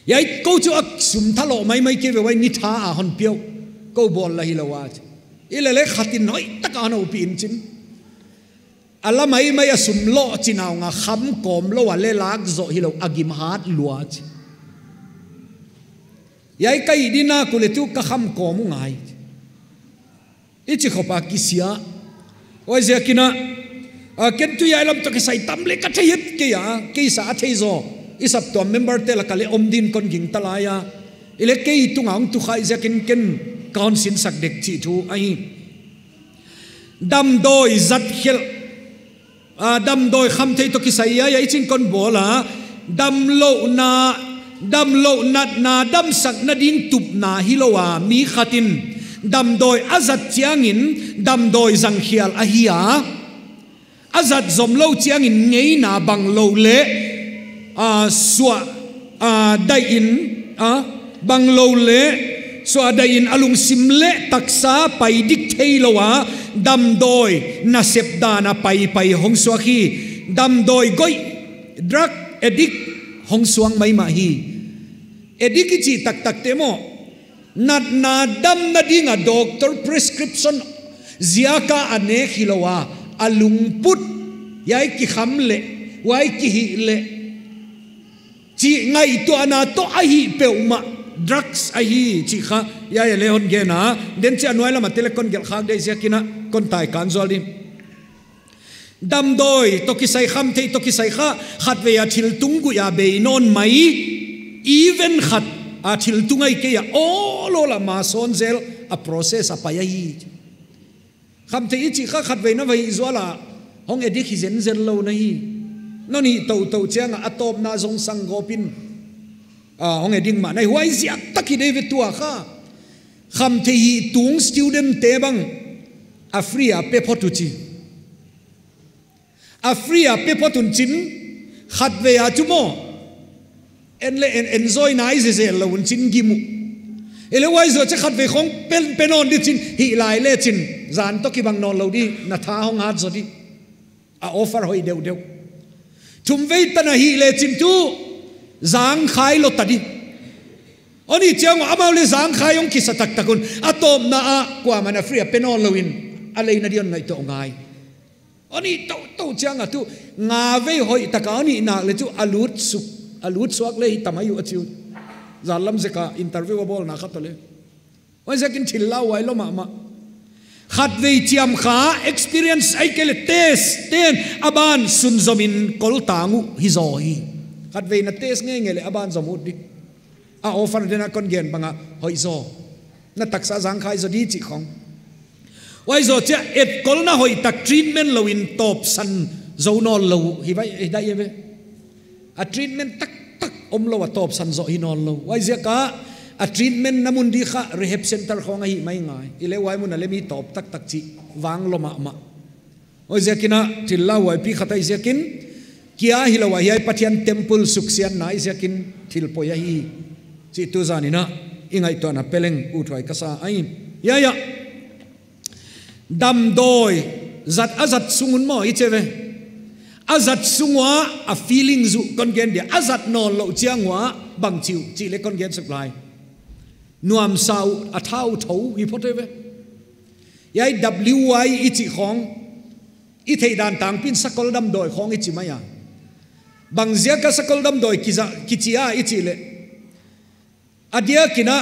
Hiai kou chu a sum thah lou maimai kei ve ua ni tha a hon pia uh. Kou bawl la hilou a chi. Ahihleh leh khat in hoihtak a hon houpih in chin. A la maimai a sum lou chin a hong a kham kawm lou a leh lak zoh hilou a gim hat lua chi. Hiai ka hih di nak uh leh tu ka kham kawm uh ngai. I chi khop a kisia. Huaiziakin a, a, ken tu hiai lam toh kisai tam leh ka thei het kei a, kei sa a thei zaw. I saptuam member te lak a leh om din kon gingta lai a. Ahihleh kei tung a hong tu kha ziakin ken ka hon sinsak dek chih thu ahi. Damdawi zat khelh. A, damdawi khamtheih toh kisai a, hiai chin kon bawl a, damlouhna, damlouh natna, damsakna ding tupna hilou a, mi khat in damdawi a zat chiangin, damdawi zangkhial ahi a, a zat zomlou chiangin ngeina banglou leh, a, suah, a, daih in, a, banglou leh, suah daih in a lungsim leh taksa pai dik theilou a, damdawi nasep dan a paipai hong suak hi, damdawi goih, drug addict hong suak maimah hi. Addict i chih taktakte maw, natna damna ding a doctor prescription ziak a a nek hilou a, a lungput, hiai kikham leh, huai kihih leh, chih ngaihtuahna toh a hih peuhmah drugs ahi chih kha, hiai a leh hon gen a, den chiah nuai lam a te leh kon gelh khak dek ziakin a, kon tai kan zual ding. Damdawi toh kisai khamtheih toh kisai kha, khatvei a thil tung guih a bei nawn mai, event khat a thil tung ahihkeileh, aw lou la ma sawn zel a process a pai ahi. Khamtheih i chih kha khatvei na va hih zual a, hong addict hi zenzen lou na hi. Non hih toutou chiang a, a tawpna zong sang gawp in, a, hong addict mah na hi, huaiziak tak hi dek ve tua kha. Khamtheih hih tung student te bang, a free a pe phot uh chi. A free a pe phot un chin, khatvei a chu maw, en leh en, enjoy nai zezel lou un chin gim uh. Ahihleh huai zoh chiah khatvei khong pen, pe nawn di chin, hih lai leh chin, zan toh kibang nawn lou di, na tha hong hat zaw di. A offer hoih deuhdeuh. Thumvei tan ahih lechin tu zangkhai lou ta di. Huai chiang amau leng zangkhai hong kisa taktak un. A tawpna ah kuamah in a free a pe nawn lou in, a leina di hon ngaihtuah ngai. Huai tou tou chiang a tu nga vei hoih taka huai nak leh chu a lut suk, a lut suak leh hi ta mai uh a chi uh. Zan lam zek a interview a bawlna khat leh. Huaiziakin thil lauhuai lou mahmah. Khatvei chiam kha experience ahihkeileh test ten a ban sunzom in kol tang uh hi zaw hi. Khatvei na test ngeingei leh a ban zom ut di. A offer dena kon gen bang a hoih zaw. Na taksa zangkhai zaw di chih khong. Huai zoh chiah etkolna hoihtak treatment lou in tawpsan zou nawn lou uh. Hi vai, hi dai ve. A treatment taktak omlou a tawpsan zou hi nawn lou. Huaiziak a, a treatment na mun di kha rehab center khong ahi mai ngai. Hileh huai mun a leng mi tawp taktak chih vang lou mahmah. Huaiziakin a thil lauhuai pi khat ahi ziakin, kia hilou a hiai Pathian temple suksiatna ahi ziakin thil poi ahi. Chih tu zan in a i ngaihtuahna pe leng uthuai ka sa ahi. Ya, ya. Damdawi, zat a zat sung un maw i chi ve. A zat sung ua, a feeling uh kon gen dia. A zat nawn lou chiang ua, bang chi uh, chih leh kon gen suk lai. Nuamsa uh, a thau thou, hi phot ve. Hiai W Y i chih khong, i theih dan tangpi in sakol damdawi khong i chi mai a. Bang ziak a sakol damdawi kiza, kichi a i chih leh. A diakin a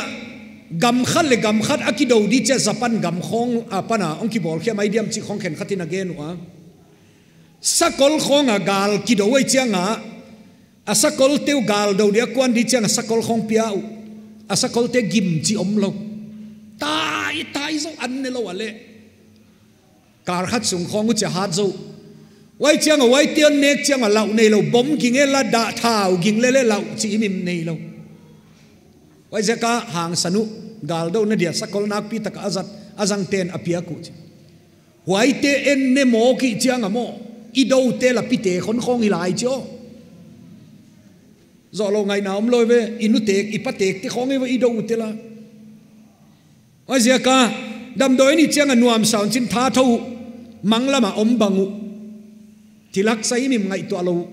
gam khat leh gam khat a kidou di chiah Japan gam khong apan a hong kibawl khia mai diam chih khong khenkhat in a gen ua. Sakol khong a gal kidou uh chiang a, a sakolte uh gal dou dia kuan di chiang a sakol khong pia uh. A sakolte gim chih omlou. Tai, tai zou an ne lou a leh. Kar khat sung khong uh chiah hat zou. Huai chiang a huaite hon nek chiang a lau neilou, bom ging e la dah thau ging leh leh lau chih imim neilou. Huaiziak a hangsan uh, gal douna dia sakol nakpi taka a zat, a zang ten a piak uh chi. Huaite en ne mawk i chiang a maw, i doute la pite khon khong i lai chi aw. Zoh lou ngaihna omlou ve, i nutek, i patek te khong i ve i doute la. Huaiziak a, damdawi ni chiang a nuamsa un chin tha thou, manglam a om bang uh. Thil haksa imim ngaihtuah lou.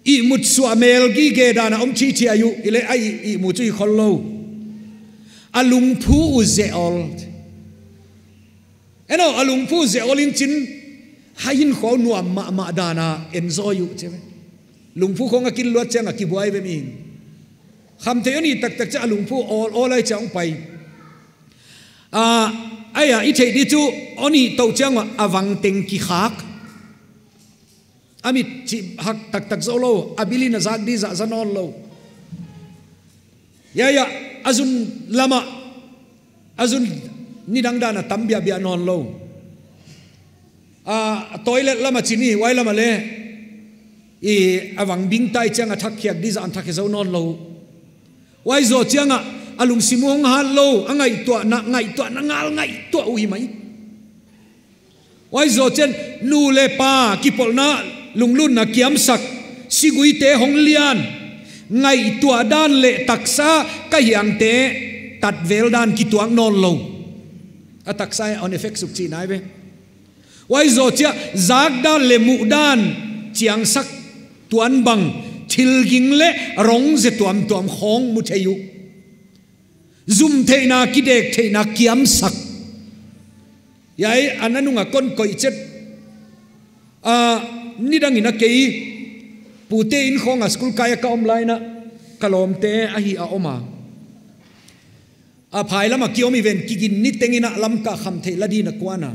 Ihmut suah mel gige dan a om chih chih ahi uh, hileh a ih, ihmu chu i khol lou. A lungphu uh ze ol. En aw, a lungphu ze ol in chin, hai in khou nuam mahmah dan a enjoy uh chi ve. Lungphu khong a kin luat chiang a kibuai ve mi. Khamtheih a nih taktak chiah a lungphu ol ol ahi chiang pai. Ah, ahi a, i theih di chu, a nih tou chiang a vang teng kikhak. A mit chih hak taktak zou lou, a bil in a zak di zahzah nawn lou. Ya, ya, a zun lam a, a zun nidang dan a tam biakbiak nawn lou. A, toilet lam a chin hi, huai lam a leh. I, a vang bing tai chiang a thak khiak di zah an thak hi zou nawn lou. Huai zoh chiang a, a lungsim uh hong hat lou, a ngaihtuahna, ngaihtuahna ngal ngaihtuah uh hi mai. Huai zoh chiang, nu leh pa, kipolhna, lunglutna kiamsak, siguite hong lian, ngaihtuah dan leh taksa, ka hiangte, tatvel dan kituak nawn lou. A taksa hon effect suk chih nai ve. Huai zoh chiah, zak dan leh muh dan, chiangsak tuan bang, thil ging leh rong ze tuamtuam khong mu thei uh. Zum theihna, kidek theihna, kiamsak. Hiai, a nanung a kon koih chet. A, nidang in a kei, pute in khong a school kai a ka om lai in a, ka lawmte ahi a om a. A phai lam a ki om i ven kigin ni teng in a Lamka khamtheih la di in a kuan a.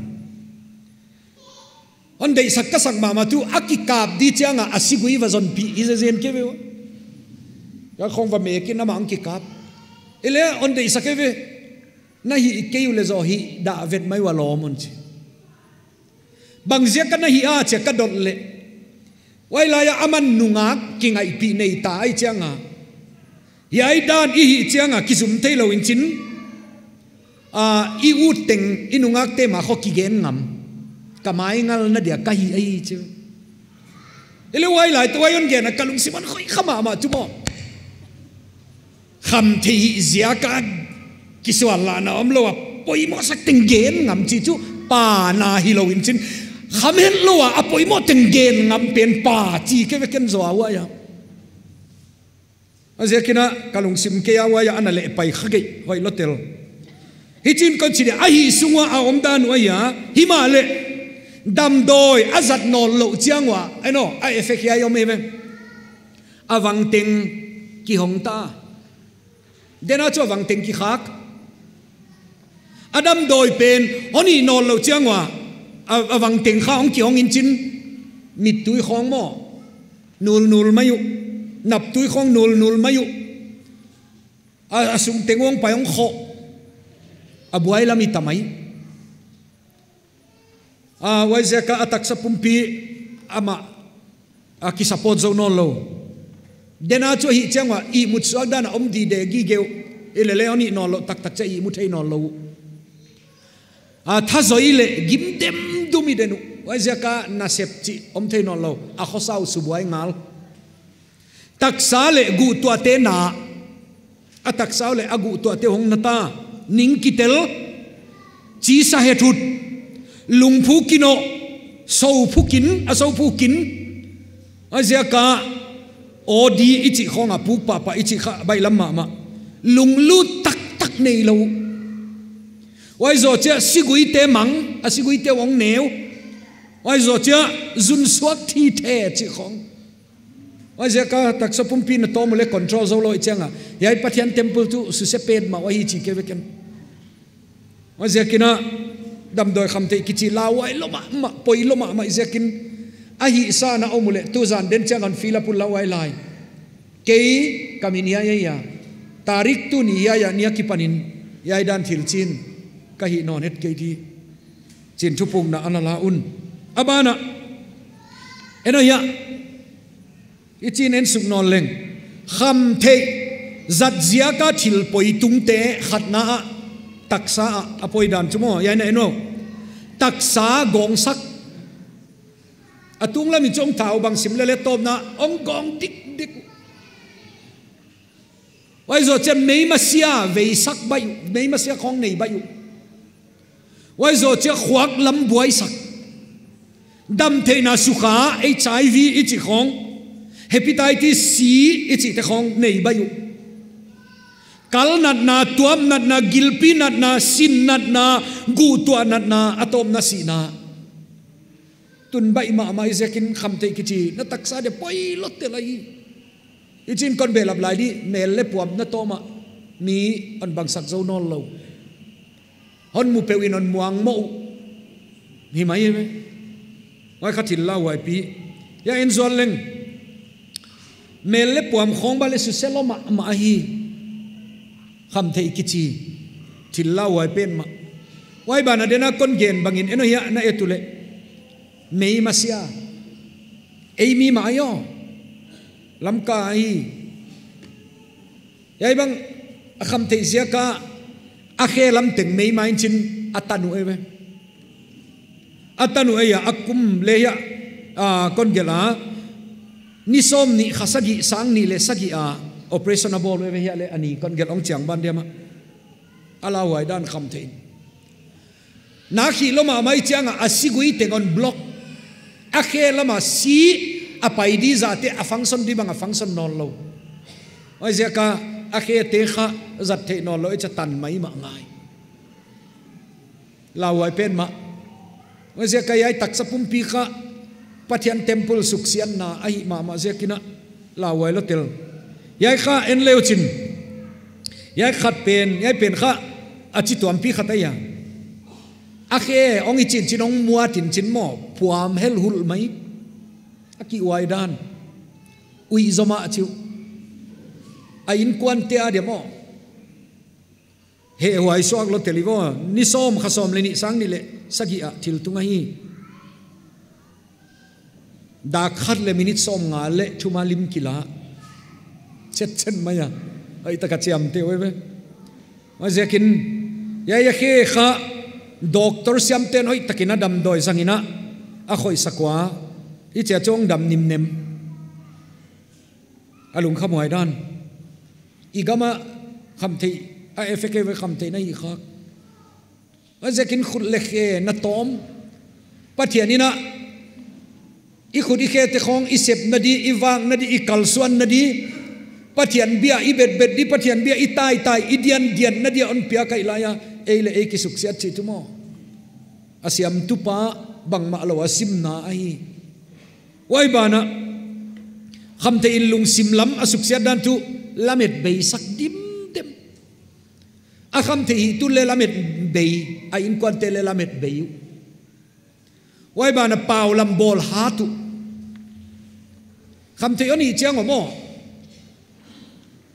Hon deihsak ka sak mahmah tu a kikap di chiang a a sigui va zonpih i zezen ke ve uh. Ka khong va mek in amah hong kikap. Hileh hon deihsak e ve. Na hih kei uleh zoh hih dah vet mai ua lawm un chi. Bang ziak a na hih a chia ka dot leh. Huai lai a aman nungak kingaihpih nei ta ahi chiang a. Hiai dan i hih chiang a kizum thei lou in chin. A, i ut teng, i nungakte mah khong kigen ngam. Ka mai ngalna dia ka hih ahi chi. Hileh huai lai, tu huai hon gen a ka lungsim hon khoih kha mahmah tu maw. Khamtheih hih ziak a kisual lahna omlou a poimoh sak teng gen ngam chih chu pa na hilou in chin. Khamhetlou a, a poimoh teng gen ngam pen pa, chi kei ve ken zaw a huai a. A ziakin a ka lungsim kei a huai a ana leh pai kha kei, hoih lou tel. Hichi'n kon chi dia, a hih sung ua a omdan huai a, himahleh damdawi a zat nawnlouh chiang ua, ai no, a effect hiai om e ve. A vang teng kihong ta. Dena chu a vang teng kikhak. A damdawi pen, hon hih nawnlouh chiang ua, a, a vang teng kha hong kihong in chin, mittui khawng maw, nulnul mai uh, naptui khawng nulnul mai uh. A, a sung teng hong pai hong khoh. A buai lam i ta mai. A, huaiziak a a taksa pumpi amah a kisupport zou nawnlou. Dena chu hih chiang ua ihmut suak dan a om dide gige uh. Hilele hon hih nawnlouh taktak chia ihmu thei nawnlou. A, thazoi leh gim demdum i den uh. Huaiziak a nasep chih om thei nawnlou. A khosa uh subuai ngal. Taksa leh guhtuahte na. A taksa uh leh a guhtuahte hong na ta. Ning kitel. Chisa hethut. Lungphu kino. Sophu kin. A sophu kin. A ziak a odi i chih khawng a puk pahpah i chih kha baihlam mahmah. Lunglut taktak neilou. Huai zoh chia siguite mang. A siguite hong neu. Huai zoh chia zunsuak thithe chih khawng. Huaiziak a taksa pumpi na tawm uleh control zou lou i chiang a. Hiai Pathian temple tuh suse petmah uh ahi chi kei ve ken. Huaiziakin a damdawi khamtheih kichi lauhuai lou mahmah, poi lou mahmah i ziakin. A hihsa na om uleh tuzan den chiang a hon fill up un lauhuai lai. Kei ka min hiai ahi a. Tarik tuni hiai a ni a kipanin. Hiai dan thil chin. Ka hih nawn het kei di. Chin thupukna ana la un. A ban ah. En aw hia. I chin en suk nawn leng. Khamtheih zat ziak a thil poi tungte khatna ah. Taksa ah a poi dan chu maw. Hiai na en aw. Taksa gawngsak. A tunglam i chong thau bang sim lele tawpna hong gawng dikdik. Huai zoh chia meimasia veisak baih uh, meimasia khawng nei baih uh. Huai zoh chia khuak lam buaisak. Damtheihna sukha, H I V i chih khawng. Hepatitis C i chihte khawng nei baih uh. Kal natna, tuam natna, gilpi natna, sin natna, guhtuah natna, a tawpna sihna. Tun baih mahmah i ziakin khamtheih kichi, na taksa dia poi lou tel ahi. I chin kon behlap lai di, mel leh puam na tawm a, mi hon bangsak zou nawnlou. Hon mu peuh in hon muang mawk uh. Hi mai hi ve. Huai kha thil lauhuai pi. Hia en zual leng. Mel leh puam khawng bang leh suse lou mahmah ahi. Khamtheih kichi. Thil lauhuai pen mah. Huai ban ah dena kon gen bangin en aw hia na et uleh. Meimasia. Ei mi mah ahi aw. Lamka ahi. Hiai bang a khamtheih ziak a a khe lam teng meimai in chin a tan uh e ve. A tan uh e a, a kum leh hia, a, kon gelh a. Ni sawmnih kha sagih, sang nih leh sagih a operation a bawl uh e ve hia leh a ni kon gelh hong chiang ban diam a. A lauhuai dan khamtheih. Na khih lou mahmah i chiang a a sigui teng hon block. A khe lam a si a pai di zahte a function di bang a function nawnlou. Huaiziak a a khete kha zat theih nawnlou i chia tan mai mah ngai. Lauhuai pen mah. Huaiziak a hiai taksa pumpi kha Pathian temple suksiatna ahi mahmah ziakin a lauhuai lou tel. Hiai kha en leu chin. Hiai khat pen, hiai pen kha a chi tuampi khat ahi a. A khe hong i chin chin hong muat in chin maw, puam hel hulh mai. A kihuai dan. Ui zomah chiu. A innkuante a dia maw. Hehhuai suak lou tel i vaw, ni sawm kha sawm leh nih sang nih leh sagih a thil tung ahi. Dak khat leh minute sawmnga leh thum a lim kila. Chet chet mai a. Hoihtak a chiamteh uh e ve. Huaiziakin, hiai a khe kha, doctor siamte'n hoihtakin a damdawi zangin a, a khoihsak ua, i chia chong dam nimnem. A lungkhamhuai dan. I gam a khamtheih, a effect e ve khamtheih na hi khak. Huaiziakin khut leh khe na tawm. Pathian in a, i khut i khe te khong, i sepna di, i vakna di, i kalsuanna di, Pathian bia i betbet di, Pathian bia i taitai, i diandianna di a hon piak ahi lai a, ei leh ei kisuksiat chih tuh maw. A siamtu pa bangmah lou a simna ahi. Huai banah, khamtheih in lungsim lam a suksiat dan tuh, lamet bei sak dimdem. A khamtheih hih tuh leh lamet bei, a inkuante leh lamet bei uh. Huai banah pau lam bawl hat uh. Khamtheih hon hih chiang uh maw.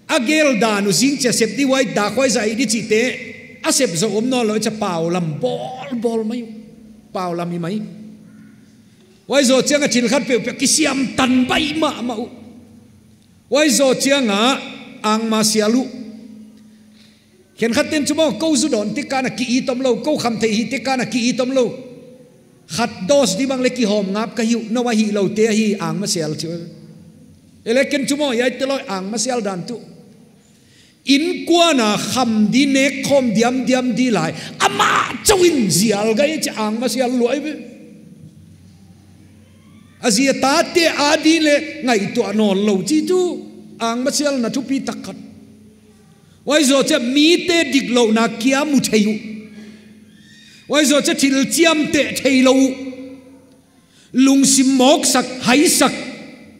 A gel dan uh zing chia sep di huai dak huai zah i di chihte. A sep zoh om nawnlou chia pau lam bawl bawl mai uh. Pau lam hi mai. Huai zoh chiang a thil khat peuhpeuh kisiam tan baih mahmah uh. Huai zoh chiang a angmasial uh. Khenkhat ten chu maw, kou zu dawn te kan a ki-it omlou, kou khamtheih hih te kan a ki-it omlou. Khat dose di bang leh kihawm ngap ka hi uh, nou a hihlou te ahi angmasial chu. Ei leh ken chu maw, hiaite lou angmasial dan tuh. Inkuan a kham di nek khawm diamdiam di lai. Amah chauh in zial gai chia angmasial luai ve. A zi a tate a di leh ngaihtuah nawnlou chih tuh. Angmasialna thupi tak khat. Huai zoh chia mite diklouhna kia mu thei uh. Huai zoh chia thil chiamteh theilou uh. Lungsim mawksak, haisak.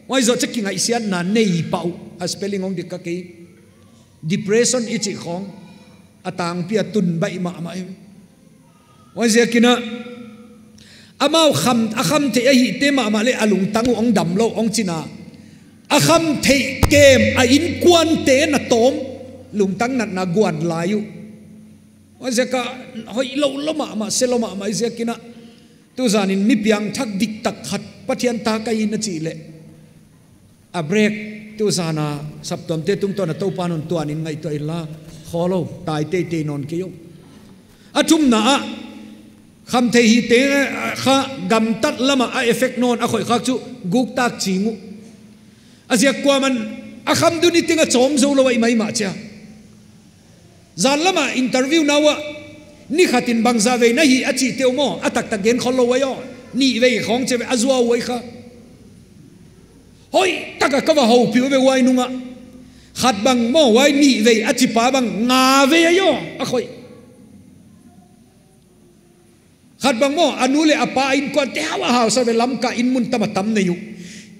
Huai zoh chia kingaihsiatna nei pah uh. A spelling hong dik kha kei. Depression i chih khong. A tangpi a tun baih mahmah hi. Huaiziakin a, amau kham, a khamtheih a hihte mahmah leh a lungtang uh hong damlou hong chin a. A khamtheih kem a inkuante na tawm, lungtang natna guan lai uh. Huaiziak a hoihlou lou mahmah, se lou mahmah ziakin a. Tuzan in mi piangthak diktak khat, Pathian ta ka hi na chih leh. A break, tuzan a saptuamte tungtawn a Toupa'n hon tuan in ngaihtuah inla, khollou, tai teitei nawn kei uh. A thumna ah, khamtheih hihte, eh, kha gamtat lam ah a effect nawn a khoih khak chu guktak ching uh. A ziak kuaman, a kham dun ni teng a chawm zou lou a i maimah chia. Zan lam a interview na uah, ni khat in bangzah vei na hih a chihte uh maw, a taktak gen khollou uai aw, nih vei khong chia ve a zuau uai kha. Hoihtak a ka va houpih uh ve huai nung ah. Khat bang maw, huai nih vei a chih pa bang nga vei ahi aw, a khoih. Khat bang maw, a nu leh a pa inkuante hau a hausa ve Lamka in mun tam a tam nei uh.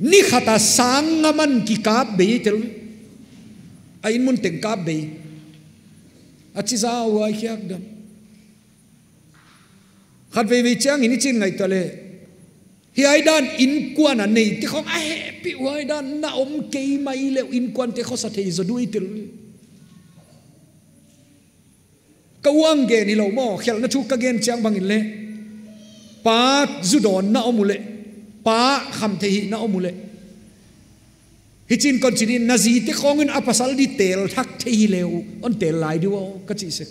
Ni khat a sang nga man kikap bei tel. A in mun teng kap bei. A chi zau uai khiak dan. Khat veivei chiang in i chin ngaihtuah leh. Hiai dan inkuan a neite khong a hehpih uh hiai dan na om kei mai leh inkuante khosa thei zaw di uh tel. Ka uang gen hilou maw, khelhna thu ka gen chiang bang in leh. Pa zu dawn na om uleh. Pa khamtheih hih na om uleh. Hichi'n kon chin in na zite khong in a pasal di tel thak thei hi leh uh, hon tel lai di uh aw, ka chih sek.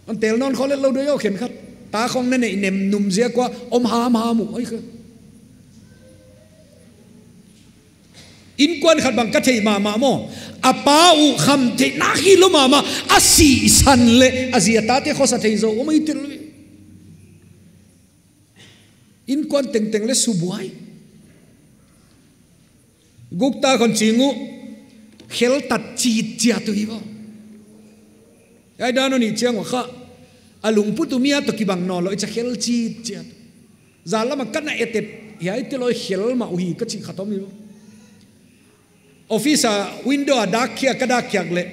Hon tel nawn khollou di uh aw khenkhat. Ta khong na neih nem num ziak ua om hamham uh, oi kha. Inkuan khat bang ka theih mahmah maw. A pa uh khamtheih nak hilou mahmah, a sih san leh, a zi a tate khosa thei zaw, om ei tel. Inkuan tengteng leh subuai. Guktak hon ching uh, kheltat chitchiat uh hi vo. Hiai dan uh ni chiang uh kha, a lungput uh mi a toh kibang nawnlou, i cha khel chitchiat. Zan lam a ka na et et, hiaite lou khel mah uh hi ka chih khat om hi vo. Office a window a dak khia, ka dak khiak leh.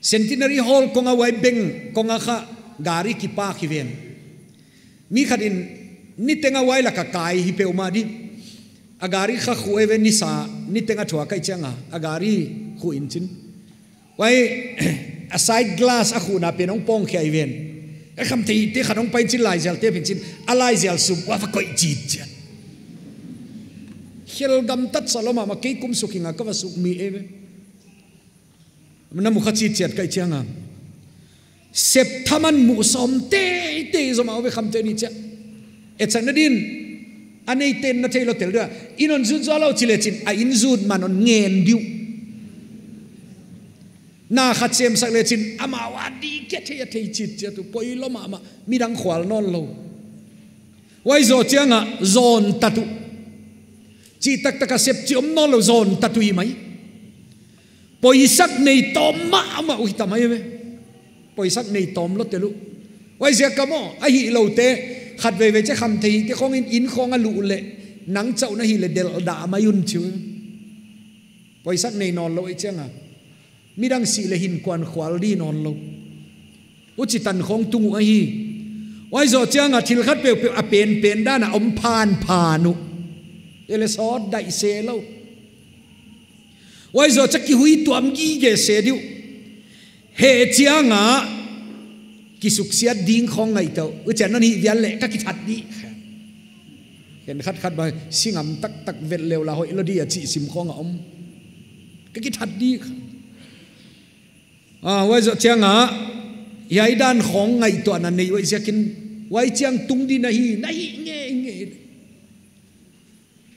Centenary Hall kong a huai beng kong a kha gari kipark hi ven. Mi khat in niteng a huai lak a kai hi peuhmah di. A gari kha khuh ei ve nisa, niteng a thuak ahih chiang a, a gari khuh in chin. Huai a side glass a khuhna pen hong pawngkhia hi ven. A khamtheihte khat hong pai chin laizial te pen chin, a laizial sum ua va koih chitchiat. Khel gamtat sa lou mahmah kei kum suk hi nga ka va suk mi ei ve. Na mu kha chitchiat ka hih chiang a. Sep thaman mu sawm teitei zaw mah uh ve khamtheih ni chia. Etsakna din, a neite'n na theilou tel di ua. In hon zut zual lou chih leh chin, a in zut man hon ngen di uh. Na khat semsak leh chin, amau a di kia thei a thei chitchiat uh, poilou mahmah, midang khual nawnlou. Huai zoh chiang a zon tatu. Chi taktak a sep chi om nawnlou zon tatu hi mai. Poisak nei tawm mahmah uh hi ta mai ve. Poisak nei tawm lou tel uh. Huaiziak a maw, ahihlouh te, khatveivei che khamtheite khong in inn khong a luh leh, nang chauh na hih leh delh dah mai un chi uh. Poisak nei nawnlou ei chiang a. Midang sih leh hinkuan khual di nawnlou. Huchi tan khong tung uh ahi. Huai zoh chiang a thil khat peuhpeuh a penpen dan a om phanphan uh. Ei leh sawt daih se lou. Huai zoh chiang kihui tuam gige se di uh. Heh chiang a kisuksiat ding khong ngaihtuah. Huchiin non hih vial leh ka kithat di. Khenkhat khat bang si ngam taktak vet leu lah hoih lou di a chih sim khong a om. Ka kithat di. Ah, huai zoh chiang a, hiai dan khong ngaihtuahna nei uh ziakin, huai chiang tung di na hi, na hi ngeingei.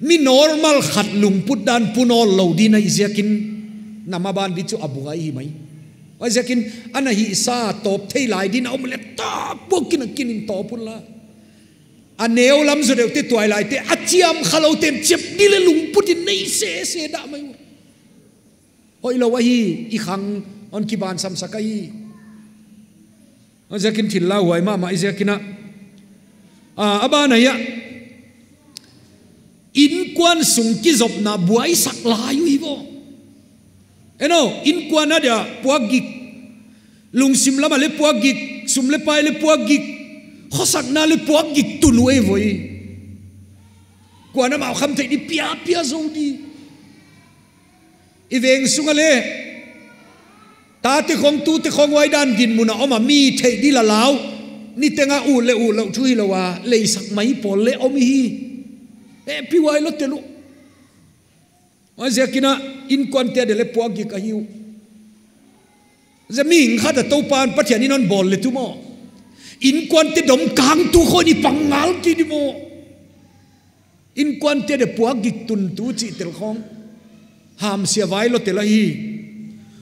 Mi normal khat lungput dan pu nawnlou di na hi ziakin, na maban di chu a buai hi mai. Huaiziakin, ana hihsa tawp thei lai di na om leh tawp pua kinin kinin tawp un la. A neu lam zaw deuh te tuailaite, a chiam khalou ten chiam di leh lungput in nei sese dah mai uh. Hoihlou ahi, i khang hon kiban samsak ahi. Huaiziakin thil lauhuai mahmah ei ziakin a. Ah, a ban ah hia. Innkuan sung kizopna buaisak lai uh hi vo. Eno, innkuan a dia puakgik. Lungsim lam a leh puakgik, sum leh pai leh puakgik. Khosakna leh puakgik tun uh ei voi. Kuan amau khamtheih di piapia zou di. I veng sung a leh. Tate khong tute khong huai dan dinmun a om a mi theih di la lau. Niteng a uh leh uh lou thu hilou a, leisak mai pawl leh om hi. Hehpih huai lou tel uh. Huaiziakin a innkuante dia leh puakgik ahi uh. Zia mihing khat a Toupan Pathian in hon bawl leh tu maw. Innkuante dom kang tu khong i pang ngal kei di maw. Innkuante dia puakgik tun tu chih tel khong. Hamsia vai lou tel ahi.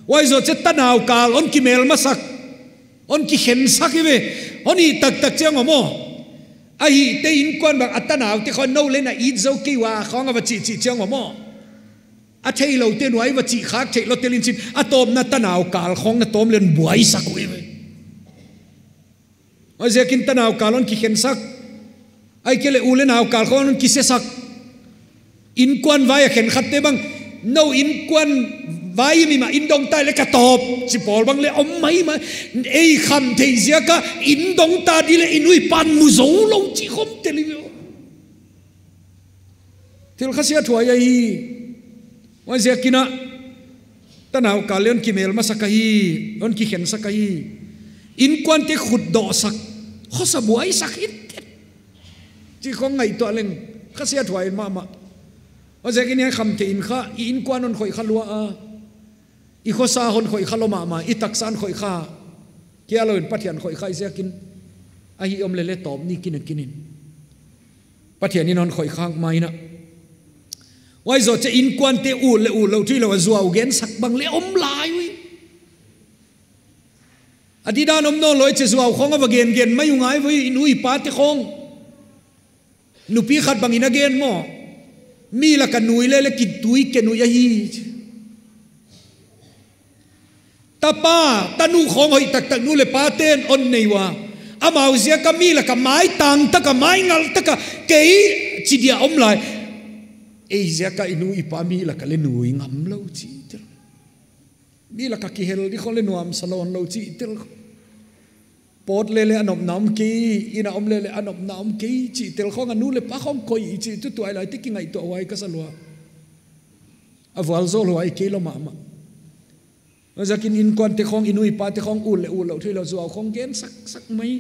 Huai zoh chiang tanau kal hon kimel masak. Hon kikhensak hi ve. Hon hih taktak chiang a maw. Ahihte innkuan bang a tanaute khong nou leh na it zou kei ua khong a va chih chih chiang a maw. A theihlouh te nuai va chih khak theih lou tel in chin. A tawpna tanau kal khong na tawm leh hon buaisak uh hi ve. Huaiziakin tanau kal hon kikhensak. Ahihkeileh u leh nau kal khong hon kisesak. Innkuan vai a khenkhatte bang. Nou innkuan vai mi mah inn dong ta leh ka tawp. Chi pawl bang leh om maimah. Ei khamtheih ziak a inn dong ta di leh i nu i pa'n mu zoulou chih khong tel hi ve. Thil khasia thuai ahi. Huaiziakin a. Tanau kal leh hon kimel masak ahi. Hon kikhensak ahi. Innkuante khut dohsak. Khosa buaisak hitteh. Chih khong ngaihtuah leng. Khasia thuai mahmah. Huaiziakin hiai khamtheih in kha. I innkuan hon khoih kha lua a. I khosa hon khoih kha lou mahmah, i taksa hon khoih kha. Kia lou in Pathian khoih kha i ziakin. Ahi om leh leh tawp ni kinin kinin. Pathian in hon khoih kha mai na. Huai zoh chiang innkuante uh leh uh lou thu hilou a zuau gensak bang leh om lai uh hi. A didan om nawnlou ei chiang zuau khong a va gen gen mai uh ngai voi i nu i pate khong. Nupi khat bangin a gen maw. Mi lak a nui leh leh kitui ke nui ahi. Tapa, tanu khong hoih taktak nu leh paten hon nei ua. Amau ziak a mi lak a maitang tak a maingal tak a kei chi dia om lai. Ei ziak a i nu i pa mi lak a leh nui ngam lou chih tel. Mi lak a kihel di khong leh nuamsa nawnlou chih tel. Pawt leh leh a nopna om kei, inn a om leh leh a nopna om kei, chih tel khong a nu leh pa khong koih, chih tuh tuailaite kingaihtuah huai ka sa lua. A vualzawl huai kei lou mahmah. Huaiziakin innkuante khong, i nu i pate khong, uh leh uh lou thu hilou zuau khong gensak sak mai.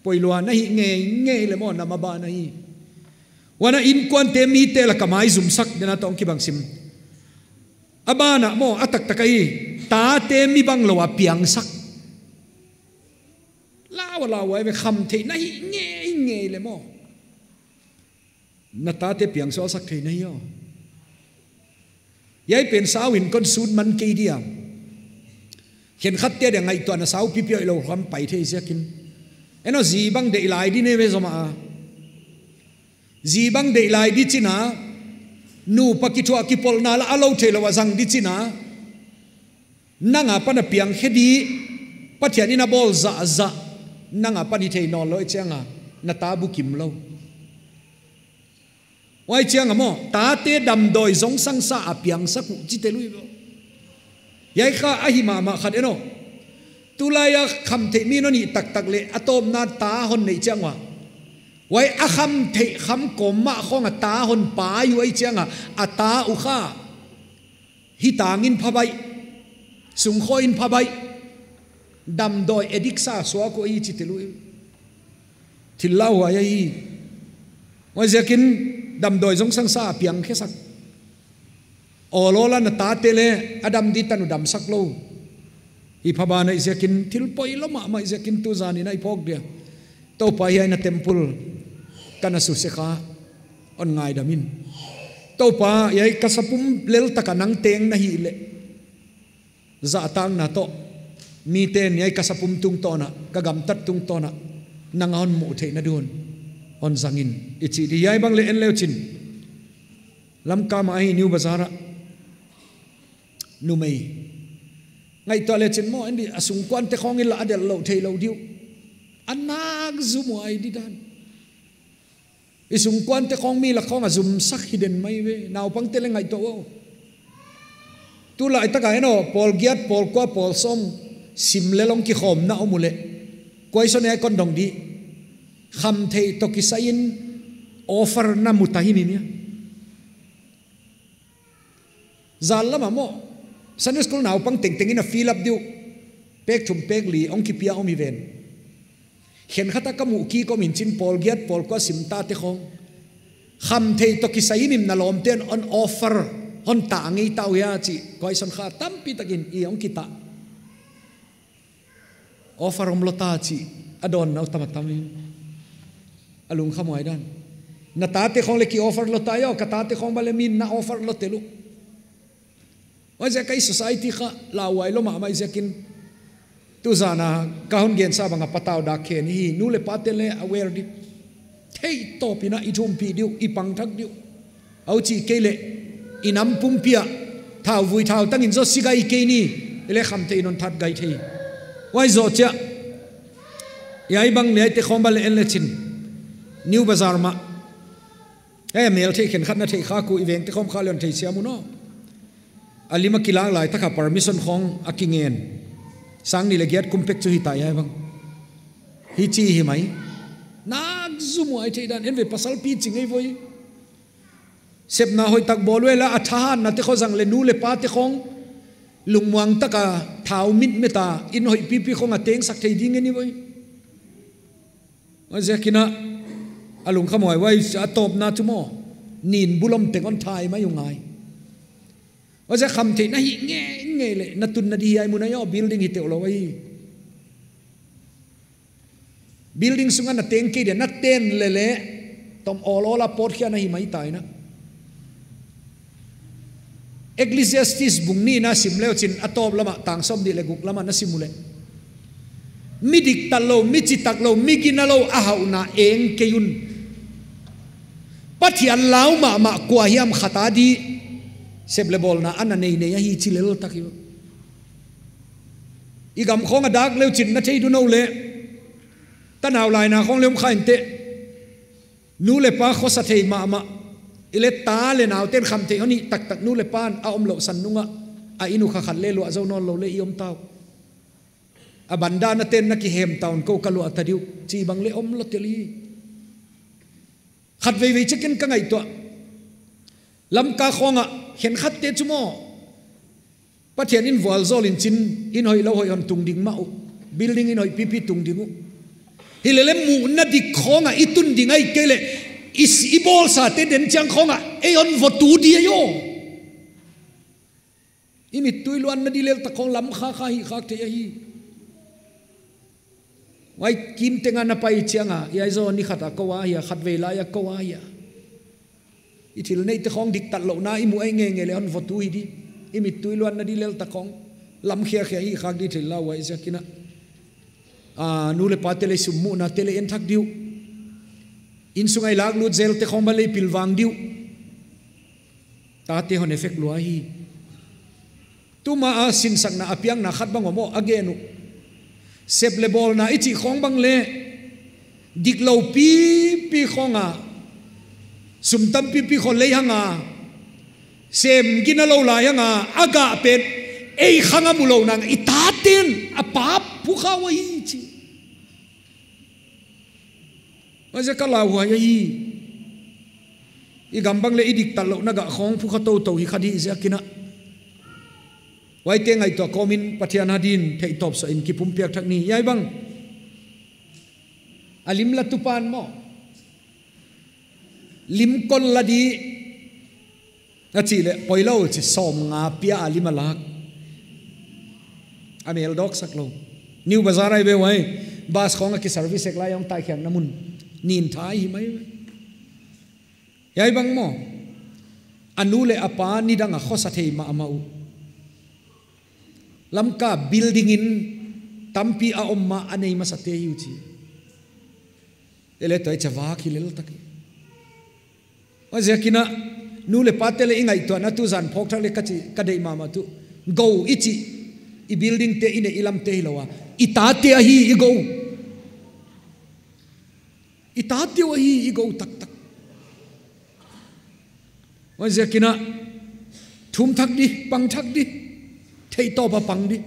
Poi lua na hi ngeingei leh maw na maban ahi. Huan a innkuante mite lak a maizumsak, dena tawh kibang sim. A ban ah maw, a taktak ahi, tate mi banglou a piangsak. Lau a lau a ei ve khamtheih na hi ngeingei leh maw. Na tate piangsualsak thei na hi aw. Hiai pen sau in kon sut man kei dia. Khenkhatte dia ngaihtuahna sau pipi hoihlou khong pai thei ziakin. Eno zi bang deih lai di nei ve zomah a. Zi bang deih lai di chi in a, nupa kithuah kipolhna la a lou theilou a zang di chi in a, nang apan a piang khe di, Pathian in a bawl zahzah, nang apan hi thei nawnlou chiang a, na ta bukim lou. Huai chiang a maw, tate damdawi zong sang sa a piangsak uh chi te lui bo. Hiai kha ahi mahmah khat en aw. Tulai a khamtheih mi nou nih taktak leh a tawpna ta hon neih chiang ua, huai a khamtheih kham kawm mah khong a ta hon pai uh ahi chiang a, a ta uh kha hi tang in pha baih, sungkhawi in pha baih, damdawi addict sa suak uh ahi chi te lui. Thil lauhuai ahi. Huaiziakin damdawi zong sang sa a piang khe sak. Awlawl a na tate leh a dam di tan uh damsak lou. Hi pha ban ahih ziakin, thil poilou mahmah ziakin tu zan in a i phawk dia, Toupa, hiai na temple ka na suse kha, hon ngaidam in. Toupa, hiai ka sapum lel tak a nang teng na hih leh, zahtakna toh, miten hiai ka sapum tungtawn a, ka gamtat tungtawn a, nang a hon muh theihna ding un hon zang in, i chih di. Hiai bang leh en leu chin, Lamka mah ahi, New Bazar ah, numei. Ngaihtuah le chin maw, en di, a sungkuante khong in la a delh lou theilou di uh. A nak zumhuai di dan. I sungkuante khong mi lak khong a zumsak hi den mai ve. Naupangte leh ngaihtuah un. Tulai tak a en aw, pawl giat, pawl kua, pawl sawm, sim leh long kikhawmna om uleh, kuai sawn e kon dong di. Khamtheih toh kisai in offer na mu ta hi ni nia. Zan lam a maw, Sunday school naupang tengteng in a fill up di uh. Pek thum pek li hong kipia om hi ven. Khenkhat a ka muh kik om in chin, pawl giat, pawl kua sim tate khong, khamtheih toh kisai in na lawmte'n hon offer, hon ta ngei ta uh hia chih, kuai sawn kha tampi tak in i hong kita. Offer omlou ta chih a dawnna uh tam a tam in. A lungkhamhuai dan. Na tate khong leh ki offer lou ta aw, ka tate khong bang leh mi'n na offer lou tel uh. Huaiziak a i society kha lauhuai lou mahmah ziakin, tu zan a ka hon gensa bang a patau dak khe ni hi, nu leh pate leh aware di. Theih tawp in a i thumpih di uh, i pang thak di uh. Huchi kei leh, i nam pumpi ah, thauvui thautang in zoh si gai kei ni, i leh khamtheih in hon that gai thei. Huai zoh chiah, hiai bang leh hiaite khong bang leh en le chin, New Bazar mah. E, mel theih khenkhat na theih khak uh, i vengte khong kha leh hon theisiam un aw. A lim a kilang lai tak a permission khong a kingen. Sang nih leh giat kum pek chu hi ta hiai bang. Hichi hi mai. Nak zumhuai thei dan, en ve, pasal pi ching ei voi. Sepna hoihtak bawl uh e la, a thahatnate khong zang leh nu leh pate khong lungmuang tak a thau mitmet a, inn hoih pipi khong a tengsak thei ding e ni voi. Huaiziakin a, a lungkhamhuai, huai a tawpna chu maw, nin bulom teng hon thai mai uh ngai. Huaiziak khamtheih na hih ngeingei leh, na tunna di hiai mun ah aw, building hi teuhlou ahi. Building sung a na teng kei dia, na ten leh leh, tom awlawl a pawtkhiak na hi mai ta in a. Ecclesiastes bung nih na sim leu chin, a tawp lam ah, tang sawmnih leh guk lam ah na sim uleh, mi diktatlou, mi chitaklou, mi ginalou a hauhna eng kei un. Pathian lau mahmah kua hiam khat a di, sep leh bawlna a na neinei ahi chi lel tak hi. I gam khong a dak leu chin na thei di uh leh, tanau laina khong leh om kha inteh. Nu leh pa khosa thei mahmah. I leh ta leh naute'n khamtheih hon hih taktak, nu leh pa'n a omlouh san nung ah, a inn uh kha khat leh luah zou nawnlou leh i om ta uh. A bandan a te'n na kihem ta un, kou ka luah ta di uh, chih bang leh omlou tel hi. Khatveivei chiah ken ka ngaihtuah. Lamka khong ah, khenkhatte chu maw, Pathian in vualzawl in chin, inn hoihlou hoih hon tung ding mah uh. Building inn hoih pipi tung ding uh. Hi leh leh muhna dik khong ah i tun ding ahih kei leh, i s-, i bawlsate den chiang khong ah, ei hon vo tu di aw. I mittui luanna di lel tak khong lam kha kha hih khak thei ahi. Huai kim teng a na pai chiang a, hiai zaw ni khat a kou a hia, khatvei lai a kou a hia. I thil neihte khong diktatlouhna i muh ei ngeingei leh hon vo tu hi di. I mittui luanna di lel tak khong lam khiakhia hih khak di thil lauhuai ziakin a. A, nu leh pate leh sum muhnate leh en thak di uh. Innsung a i lak lut zel te khong bang leh pilvang di uh. Tate hon effect lua hi. Tuma a sinsakna a piangna khat bang om maw, a gen uh. Sep leh bawlna i chih khong bang leh diklou pipi khong a, sum tampipi khong lei hang a, sem gina lou lai hang a, a gah pen ei khang a mu lou nang i taten a pap phukha uh ahi chi. Huaiziak a lauhuai ahi. I gam bang leh i diktatlouhna gah khong phukha toutou hi kha di ziakin a. Huaite ngaihtuah kawmin Pathian adin theihtawp sawmin kipumpiak thak ni. Hiai bang. A lim la tupan maw. Lim kon la di. A chih leh, poilou chi sawmnga pia a lim a lak. A mel dawksak lou. New Bazaar highway uah, bus khong a ki service sek lai a hong taikhiakna mun. Nin thai hi mai. Hiai bang maw. A nu leh a pa nidang a khosa thei mahmah uh. Lamka building in tampi a om mah a nei masate hi uh chi. Ei leh tua i chavak hi lel tak hi. Huaiziakin a, nu leh pate leh i ngaihtuahna tuzan phawk thak leh ka chi, ka deih mahmah tuh. Gou i chih, i building te i neih i lam te hilou a. I tate ahi i gou. I tate uh ahi i gou taktak. Huaiziakin a, thum thak di, pang thak di. Theihtawp a pang di.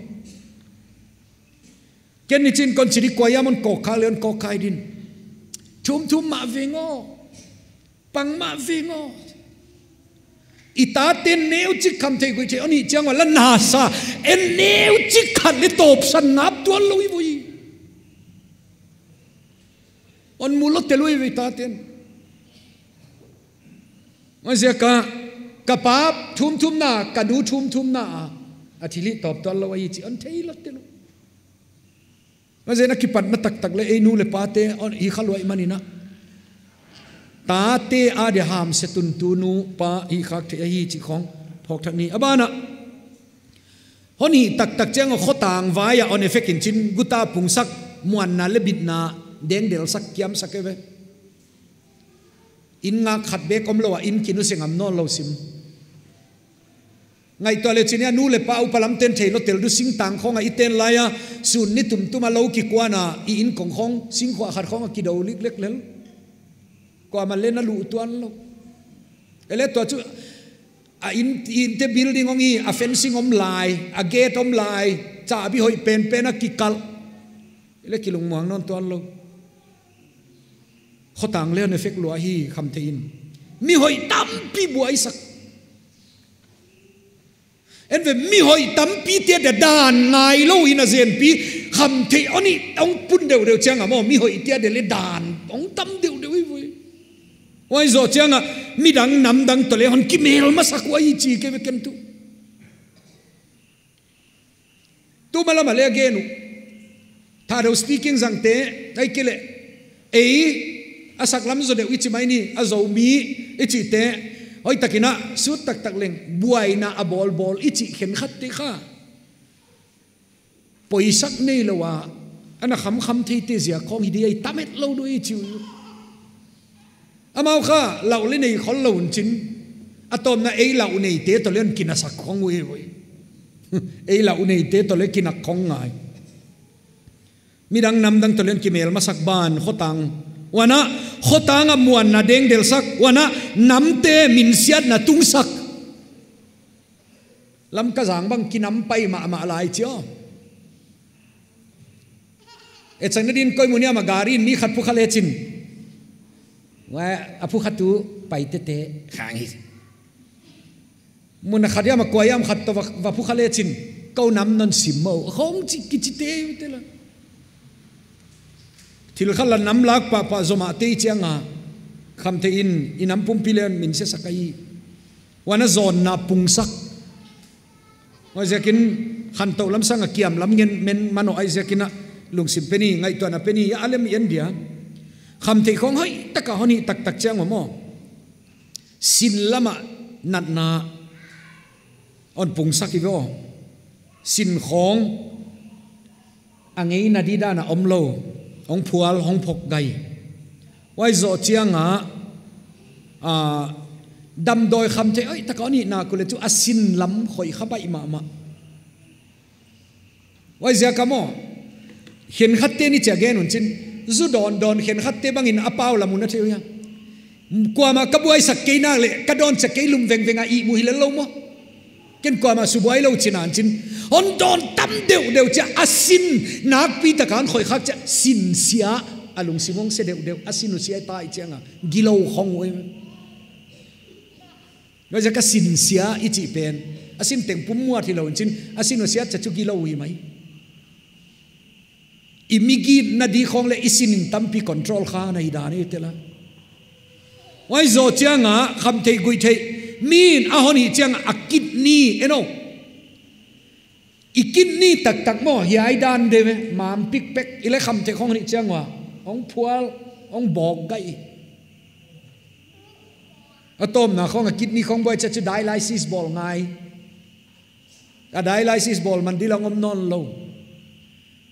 Ken ni chin kon chi di kua hiam hon kawk kha leh hon kawk kha din. Thum thum mah veng aw. Pang mah veng aw. I tate neuchik khamtheih guihtheih hon hih chiang ua la nasa. En neuchik khat leh tawpsan ngap tuan lou hi voi. Hon mu lou te lou hi voi taten. Huaiziak a, ka pa thum thum na, ka nu thum thum na a. A thilhih tawp tuan lou ahi chi hon thei lou te lou. Huaiziakin a kipatna taktak leh ei nu leh pate hon hih kha lou ahihmanin a. Tate adia hamse tuntu nu pa hih khak theih ahi chih khong phawk thak ni. A ban ah. Hon hih taktak chiang a khotang vai a hon effect in chin guta pungsak muanna leh bitna dengdelsak kiamsak e ve. Inn ngak khat bek omlou a inn kinu se ngam nawnlou sim. Ngaihtuah leh chin a nu leh pa upa lamten theilou tel du singtang khong a i ten lai a sun ni tumtum a lou kikuan a i inn kong khong singkhuah khat khong a kidou liklek lel. Kuamah leng na luh tuan lou. Ei leh tua chu a inn, inn te building hong hi a fencing om lai, a gate om lai, chahbi hoih penpen a kikalh. Ei leh kilungmuang nawn tuan lou. Khotang leh hon effect lua hi khamtheih in. Mi hoih tampi buaisak. En ve mi hoih tampi te dia dan ngailou in a zenpi. Khamtheih hon hih hong pun deuhdeuh chiang a maw. Mi hoih te dia leh dan hong tam deuhdeuh hi voi. Huai zoh chiang a midang namdang toh leh hon kimel masak uh ahi chi ke ve ken tuh. Tuma lam a leh a gen uh. Thadou speaking zangte, ahihkeileh. Ei, a saklam zaw deuh i chi mai ni, a Zomi, i chihte. Hoihtakin a, sut taktak leng, buaina a bawlbawl, i chih khenkhatte kha. Poisak neilou a, ana khamkham theite ziak khong hi di a i tam het lou di i chi uh. Amau kha, lau leh nei khollou un chin. A tawpna ei lau neite toh leng kinasak khong uh hi voi. Ei lau neite toh leng kinak khong ngai. Midang namdang toh leng kimel masak ban khotang. Huan a, khotang a muanna dengdelsak. Huan a, namte minsiatna tungsak. Lamka zang bang kinam pai mahmah lai chi aw. Ei chang na din koi mun hiam a gari in mi khat phukha leh chin. Huai a phukhatu pai tete khang hi. Mun a khat hiam a kua hiam khat toh va, va phukha leh chin. Kou nam non sim maw. Khong chi kichi te uh te la. Thil khat la nam lak pahpah zomah te i chiang a. Khamtheih in, i nam pumpi leng minsiasak ahi. Huan a zawnna pungsak. Huaiziakin khantou lam sang a kiam lam ngen men manoh ahihziakin a lungsim pe ni, ngaihtuahna pe ni, a lem i en dia. Khamtheih khong hoihtak a hon hih taktak chiang uh maw. Sin lam a natna hon pungsak hi ve aw. Sin khong a ngeina didan a omlou, hong phual, hong phok gai. Huai zoh chiang a, a, damdawi khamtheih hoihtak a hon hihna uh leh chu a sin lam khoih kha baih mahmah. Huaiziak a maw, khenkhatte ni chia gen un chin, zu dawndawn khenkhatte bangin a pau lam un a thei uh hia. Kuamah ka buaisak kei nak leh, ka dawn chia kei lum vengveng a ihmu hi lel lou maw. Ken kuamah subuai lou chin a chin. Hon dawn tam deuhdeuh chia a sin nakpi tak a hon khoih khak chia sin sia, a lungsim hong se deuhdeuh, a sin uh sia ta i chiang a, gilou khong uh. Huaiziak a sin sia i chih pen, a sin teng pum muat hilou in chin, a sin uh sia chia chu gilou uh hi mai. I mi gitna di khong leh i sin in tampi control kha na hi dan i tel a. Huai zoh chiang a khamtheih guihtheih, min a hon hih chiang a kidney, en aw. I kidney taktak maw, hiai dan deuh e, mam pikpek, i leh khamtheih khong hon hih chiang ua, hong phual, hong bawk gai. A tawpna khong a kidney khong buai chia chu dialysis bawl ngai. A dialysis bawl man di leng om nawn lou.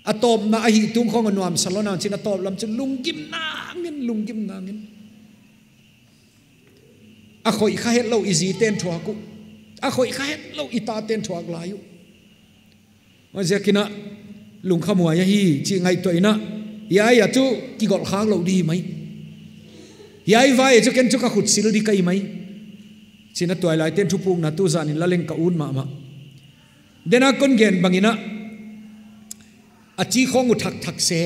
A tawpna a hih tung khong a nuamsa lou na chin a tawp lam chu lunggim nangin, lunggim nangin. A khoih kha hetlou i zite'n thuak uh. A khoih kha hetlou i tate'n thuak lai uh. Huaiziakin a lungkhamhuai ahi chih ngaihtuah in a, hiai a chu kigolh khak lou di mai. Hiai vai chu ken chu ka khut sil di ka hi mai. Chin a tuailaite'n thupukna tuzan in la leng ka ut mahmah. Dena kon gen bangin a, a chi khong uh thakthak se.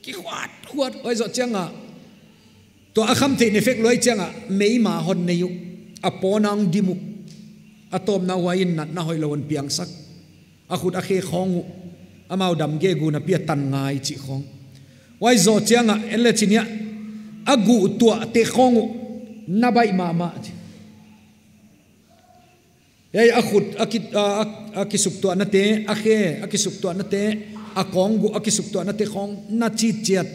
Kikhuat khuat, huai zoh chiang a, tua a khamtheih in effect luai chiang a, meima hon nei uh, a pawn a hong dim uh, a tawpna huai in natna hoihlou hon piangsak, a khut a khe khong uh, amau dam gegu napi a tan ngai chih khong. Huai zoh chiang a, en leh chin hia, a guh tuahte khong uh, na baih mahmah chi. Hiai a khut, a ki, a, a, a kisuktuahnate, a khe, a kisuktuahnate, a kawng guh, a kisuktuahnate khong, na chitchiat.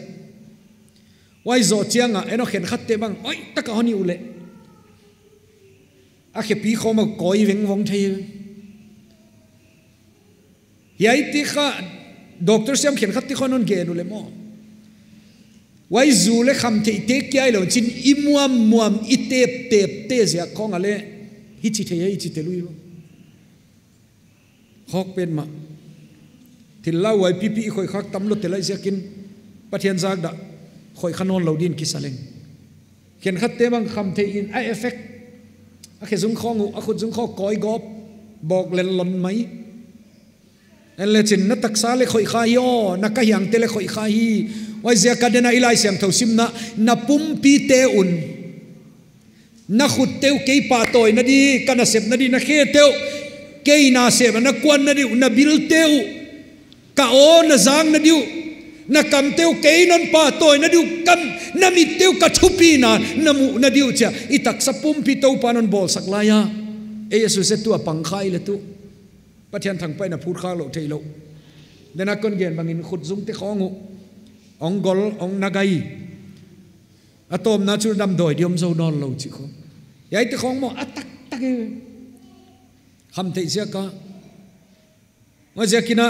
Huai zoh chiang a, en aw khenkhatte bang, hoihtak a hon hih uleh. A khepi khong a kawi vengvong thei. Hiaite kha, doctor siam khenkhatte khong hon gen uleh maw. Huai zu leh khamtheihte kia hilou chin i muammuam i teptepte ziak khong a leh. Hichi thei, hichi tel uh. Khawk petmah. Thil lauhuai pipi i khoih khak tam lou tel lai ziakin. Pathian zakdah. Khoih kha nawn lou din kisa leng. Khenkhatte bang khamtheih in a effect. A khe zung khong uh, a khut zung khong kawi gawp. Bawk lel lon mai. En leh chin na taksa leh khoih kha hi aw, na kahiangte leh khoih kha hi. Huaiziak a dena i Laisiangthou simna, na pumpite un. Na khutte uh kei pahtawina di, ka nasepna di, na khete uh. Kei nasepna, na kuanna di uh, na bilte uh. Ka aw na zakna di uh. Na kamte uh kei non pahtawina di uh, kam na mitte uh ka thupina, na muhna di uh chia. I taksa pumpi Toupa'n hon bawlsak lai a. Ei a susia tu a pang kha i leh tu. Pathian thangpaihna phut khak lou theilou. Dena kon gen bangin khut zungte khong uh. Hong gol, hong na gai. A tawpna chu damdawi di om zou nawn lou chih khong. Hiaite khong maw a taktak e. Khamtheih ziak a. Huaiziakin a,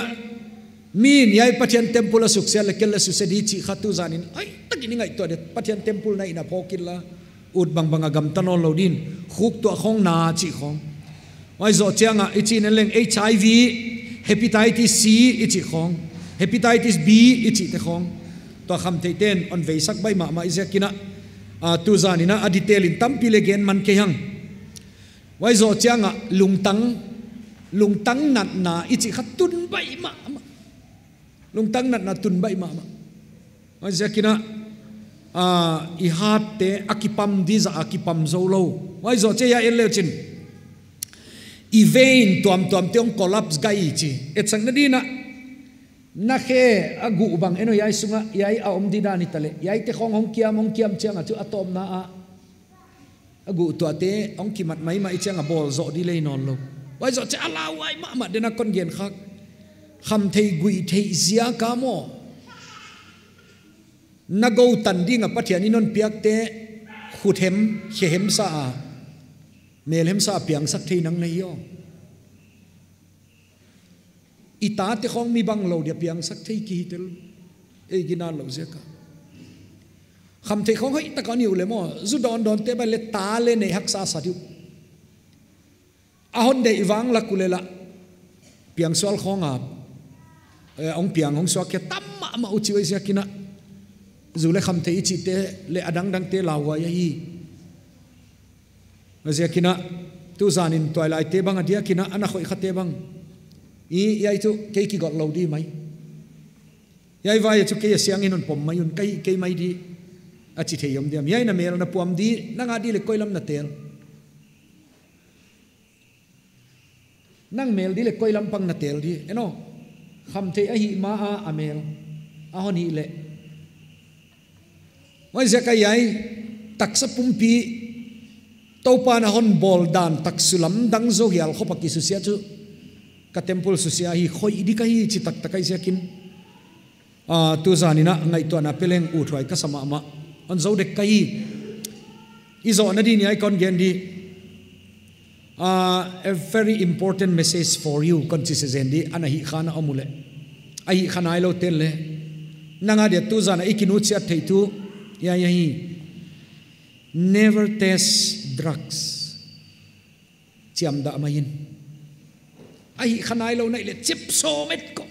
min hiai Pathian temple a suksiat leh kel leh susia di chih kha tuzan in. Hoihtak in i ngaihtuah di, Pathian temple na hihna phawk kit la. Ut bangbang a gamta nawn lou din, khuktuah khong na chih khong. Huai zoh chiang a, i chih en leng HIV, hepatitis C i chih khong, hepatitis B i chihte khong. Tua khamtheihten hon veisak baih mahmah i ziakin a, a, tuzan in a, a detail in tampi leh gen man kei hang. Huai zoh chiang a, lungtang, lungtang natna i chih kha tun baih mahmah. Lungtang natna tun baih mahmah. Huaiziakin a, a, i hatte a kipam di zah a kipam zou lou. Huai zoh chiang a en leh chin. I vein tuamtuamte hong collapse gai chi. Etsakna din a, na khe a guh bang en aw hiai sung a, hiai a om di dan hita leh. Hiaite khong hong kiam, hong kiam chiang a chu a tawpna a. A guh tuahte, hong kimat maimah i chiang a bawl zoh di lei nawn lou. Huai zoh chiang a lauhuai mahmah dena kon gen khak. Khamtheih guihtheih ziak a maw. Na gou tan ding a Pathian in hon piakte, khut hem, khe hem sa a. Mel hem sa a piangsak thei nang na hi aw. I tate khong mi bang lou dia piangsak thei ki hi tel. Ei gina lou ziak a. Khamtheih khong hoih tak a hon hih uleh maw, zu dawndawn te bang leh ta leh neih haksa sa di uh. A hon deih vang lak uleh lah, piangsual khong a, eh, hong piang hong suak khia tam mahmah uh chih uh ziakin a, zu leh khamtheih i chihte leh a dangdangte lauhuai ahi. Ziakin a, tuzan in tuailaite bang a diakin a, ana khoih khate bang, i, hiai chu kei kigot lou di mai. Hiai vai chu kei a siang in hon pom mai un, kei, kei mai di, a chi thei om diam. Hiai na mel na puam di, nang a di leh koi lam na tel. Nang mel di leh koi lam pang na tel di. Eno, khamtheih ahih ma a, a mel a hon hih leh. Huaiziak a hiai, taksa pumpi, Toupa'n a hon bawl dan tak sulamdang zoh hial khop a kisusia chu, ka temple susia hi khoih di ka hi chi taktak ahi ziakin. Ah, tuzan in a ngaihtuahna pe leng uthuai ka sa mahmah. Hon zou dek ka hi. I zohna di ni a kon gen di. Ah, a very important message for you, kon chi se zen di, ana hih kha na om uleh. A hih kha nailou ten leh. Nang a dia tuzan a i kinutsiat theih tu, hiai, hiai hi. Never test drugs. Chiamdah mai in. A hih kha nailou na hih leh chip sawm et ko.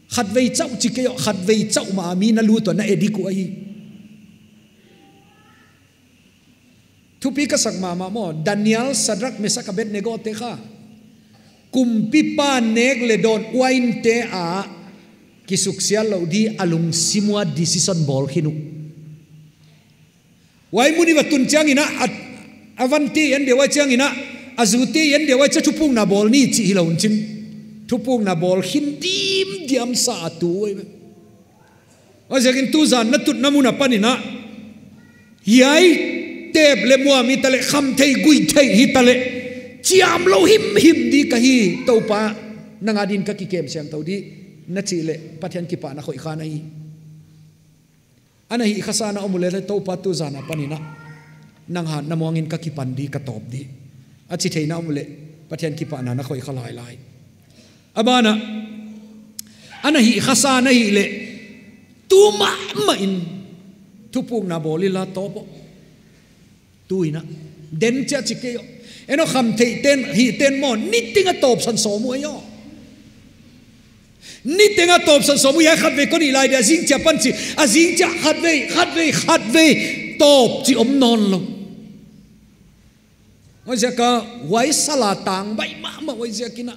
Khatvei chauh chi kei uh, khatvei chauh mah mi na lut uh na addict uh ahi. Thupi ka sak mahmah maw, Daniel, Sadrak, Mesak, Abednego te kha. Kumpipa nek leh dawn uain te a kisuksiat lou di a lungsim ua decision bawl khin uh. Huai mun i va tun chiangin a, a, a van te en dia huai chiangin a, a zu te en dia huai chia thupukna bawl ni chih hilou in chin. Thupukna bawl khin dimdiam sa a tu huai ve. Huaiziakin tuzan na tutna mun apan in a, hiai tep leh muam hitaleh, khamtheih guihtheih hitaleh, chiamlou himhim di ka hi, Toupa nang a din ka kikem siangthou di, na chih leh Pathian kipahna khoih kha na hi. Ana hih khasa na om uleh leh Toupa tuzan apan in a, nang hatna muang in ka kipan di, ka tawp di, a chi thei na om uleh, Pathian kipahna na khoih kha lailai. A ban ah, ana hih khasa na hih leh, tu mahmah in, thupukna bawl inla tawp uh. Tu in a, den chia chi kei uh. Eno khamtheih ten, hih ten maw, niteng a tawpsan sawm uh ahi uh. Niteng a tawpsan sawm uh, hiai khatvei kon hih lai dia, zing chia pan chi, a zing chia khatvei, khatvei, khatvei, tawp chi om nawnlou. Huaiziak a huai sal a tang baih mahmah huaiziakin a.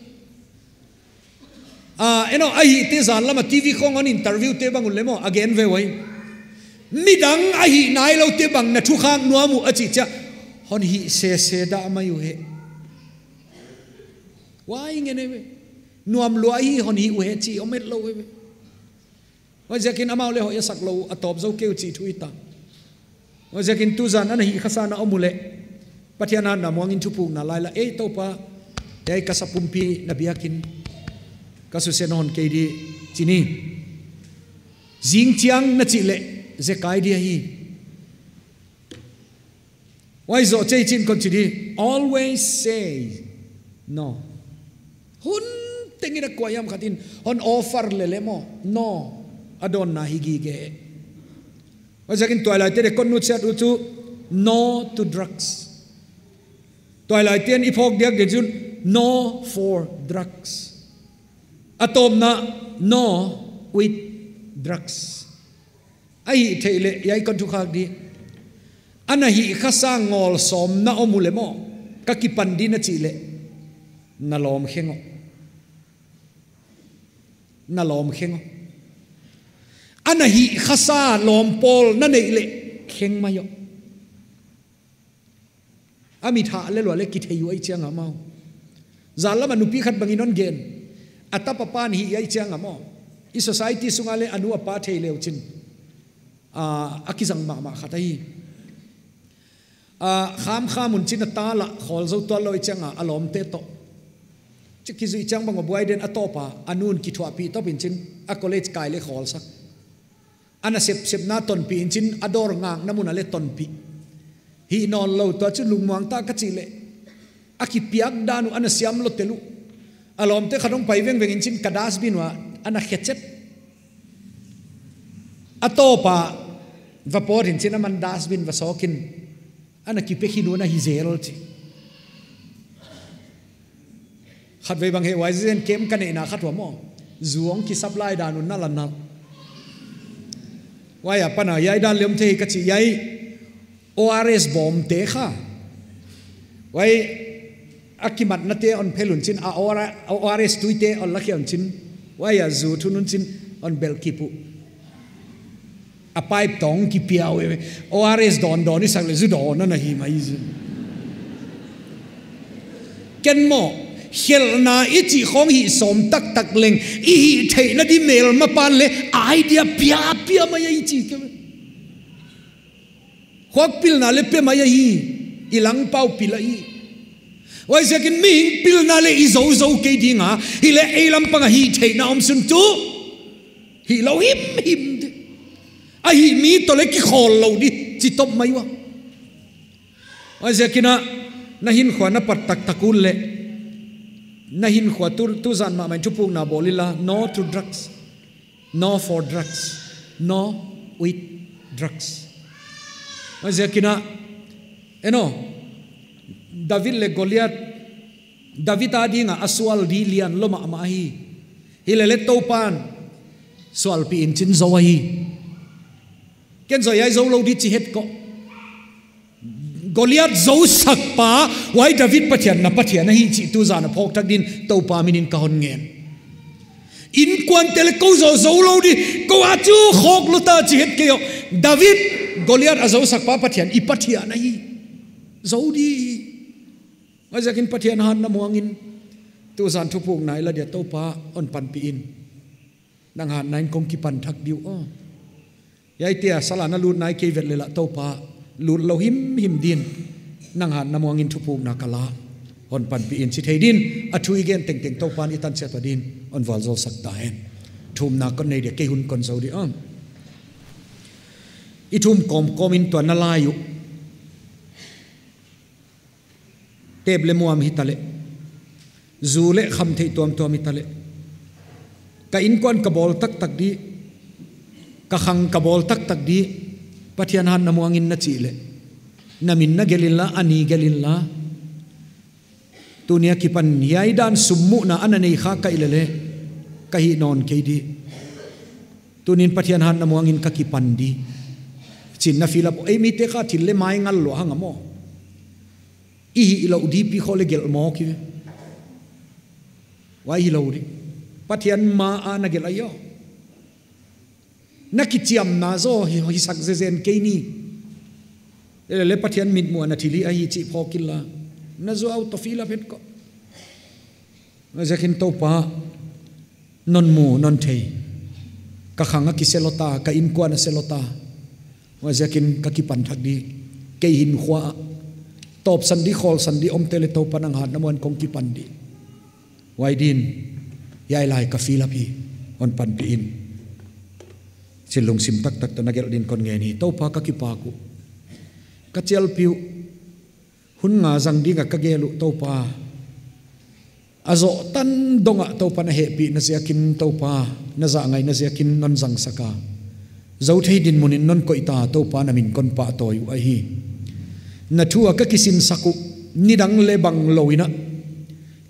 Ah, eno, a hihte zan lam a T V khong ah interview te bang uleh maw, a gen ve uh ahi. Midang a hih nailou te bang na thukhak nuam uh a chih chia, hon hih sese dah mai uhe. Huai ngen e ve. Nuam lua hi hon hih uhe chi om etlou e ve. Huaiziakin amau leh hoih a sak lou, a tawp zou kei uh chih thu hita. Huaiziakin tuzan ana hih khasa na om uleh, Pathian hatna muang in thupukna lailai, ei Toupa, hiai ka sa pumpi na biakin, ka susia na hon kei di chi ni. Zing chiang na chih leh, zekai di ahi. Huai zoh chei chin kon chi di, always say no. Hun tengin a kuahiam khat in hon offer leh leh maw, no, a dawnna hi gige. Huaiziakin tuailaite kon nutsiat uh chu, no to drugs. Tuailaiten i phawk diak di chu, no for drugs. A tawpna, no with drugs. A hih theih leh, hiai kon thukhak di. Ana hih khasa ngawl sawm na om uleh maw, ka kipan di na chih leh, na lawm kheng uh. Na lawm kheng uh. Ana hih khasa lawmpawl na neih leh, kheng mai uh. A mit hah leh lua leh kithei uh ahi chiang a maw. Zan lam a nupi khat bangin hon gen. A tapa pan hih ahi chiang a maw. I society sung a leh a nu a pa thei leh uh chin, ah, a kizang mahmah khat ahi. Ah, khamkham un chin a ta lah khawl zou tuanlou ahi chiang a, a lawmte toh. Chi kizui chiang bang a buai den a tawp a, a nu'n kithuahpih top in chin, a college kai leh khawl sak. Ana sepsepna tonpih in chin, a dawr ngakna mun a leh tonpih. Hih nawnlou tua chu lungmuang ta ka chih leh. A kipiak dan uh, ana siam lou tel uh. A lawmte khat hong pai vengveng in chin ka dustbin ua, ana khe chet. A tawp a, Va pawt in chin aman dustbin va sawk in, ana kipe khin un ahi zel chi. Khatvei bang hi huai zen kem ka neihna khat ua maw. Zu hong ki supply dan un na la nal. Huai a pan a hiai dan leh om thei ka chi, hiai O R S bawmte kha. Huai a kimatnate hon phel un chin, a O R, O R S tuite hon la khia un chin. Huai a zu thun un chin hon bel kip uh. A pipe tawng kipia uh e. O R S dawn dawn i sak leh zu dawn ana hi mai zen. Ken maw, khelhna i chih khong hih sawm taktak leng, i hih theihna di melmapa'n leng idea pia pia mai a i chi kei. Huai pilna leng pe mai ahi, i langpau pil ahi. Huaiziakin mihing pilna leng i zou zou kei ding a, hileh ei lam pang a hih theihna om sun tuh hih lou himhim di. A hih mi toh leng kikhawl lou di, chi top mai ua. Huaiziakin a, na hinkhua na pat taktak un leng, na hinkhua tu, tuzan mahmah in thupukna bawl inla, no to drugs, no for drugs, no with drugs. Huaiziakin a, eno, David leh Goliath, David a ding a a sual di lian lua mahmah hi. Hileleng Toupa'n sualpih in chin zou ahi. Ken zaw hiai zou lou di chi het ko. Goliath zousakpa, huai David Pathian na Pathian ahi chih tuzan a phawk thak din Toupa min in ka hon ngen. Innkuante leng kou zaw zou lou di, kou a chu khawk lua ta chi het kei uh. David, Goliath a zousakpa Pathian, i Pathian ahi. Zou di. Huaiziakin Pathian hatna muang in, tuzan thupukna i la dia Toupa hon panpih in. Nang hatna in kong kipan thak di uh aw. Hiai tia sala na lut nai kei vet leh lah Toupa lut lou himhim din. Nang hatna muang in thupukna ka la, hon panpih in chi thei din, a thu i gen tengteng Toupa'n i tan chiat ua din, hon vualzawl sak ta hen. Thumna kon nei dia, kei hun kon zou di aw. I thum kawmkawm in tua na lai uh. Tep leh muam hitaleh, zu leh khamtheih tuamtuam hitaleh, ka innkuan ka bawl taktak di, ka khang ka bawl taktak di, Pathian hatna muang in na chih leh, na min na gelh inla, a ni gelh inla. Tuni a kipan hiai dan summuhna ana nei kha ka hih leleng, ka hih nawn kei di. Tuni'n Pathian hatna muang in ka kipan di, chi'n na fill up. Ei mite kha thil leh mai ngal lua hang a maw. I hih lou di pi kho leh gelh mawk hi. Huai hilou di. Pathian ma a na gelh ahi aw. Na kichiamna zaw hi, hisak zezen kei ni. Hileleng Pathian mitmuhna thil hi ahi chih phawk inla, na zuau toh fill up het ko. Huaiziakin Toupa, non mu, non thei. Ka khang a kise lou ta, ka innkuan a se lou ta. Huaiziakin ka kipan thak di. Kei hinkhua ah tawpsan di, khawlsan di omte leh Toupa nang hatna muang in kong kipan di. Huai din, hiai lai ka fill up hi, hon panpih in. Chi lungsim taktak toh na gelh din kon ngen hi, Toupa ka kipak uh. Ka chialpih uh. Hun nga zang ding a ka gel uh Toupa. A zoh tan dong a Toupa na hehpihna ziakin Toupa, na zahngaihna ziakin non zangsak a. Zou thei dinmun in non koih ta Toupa na min kon pahtawi uh ahi. Na thu a ka kisinsak uh, nidang leh bang lou in a.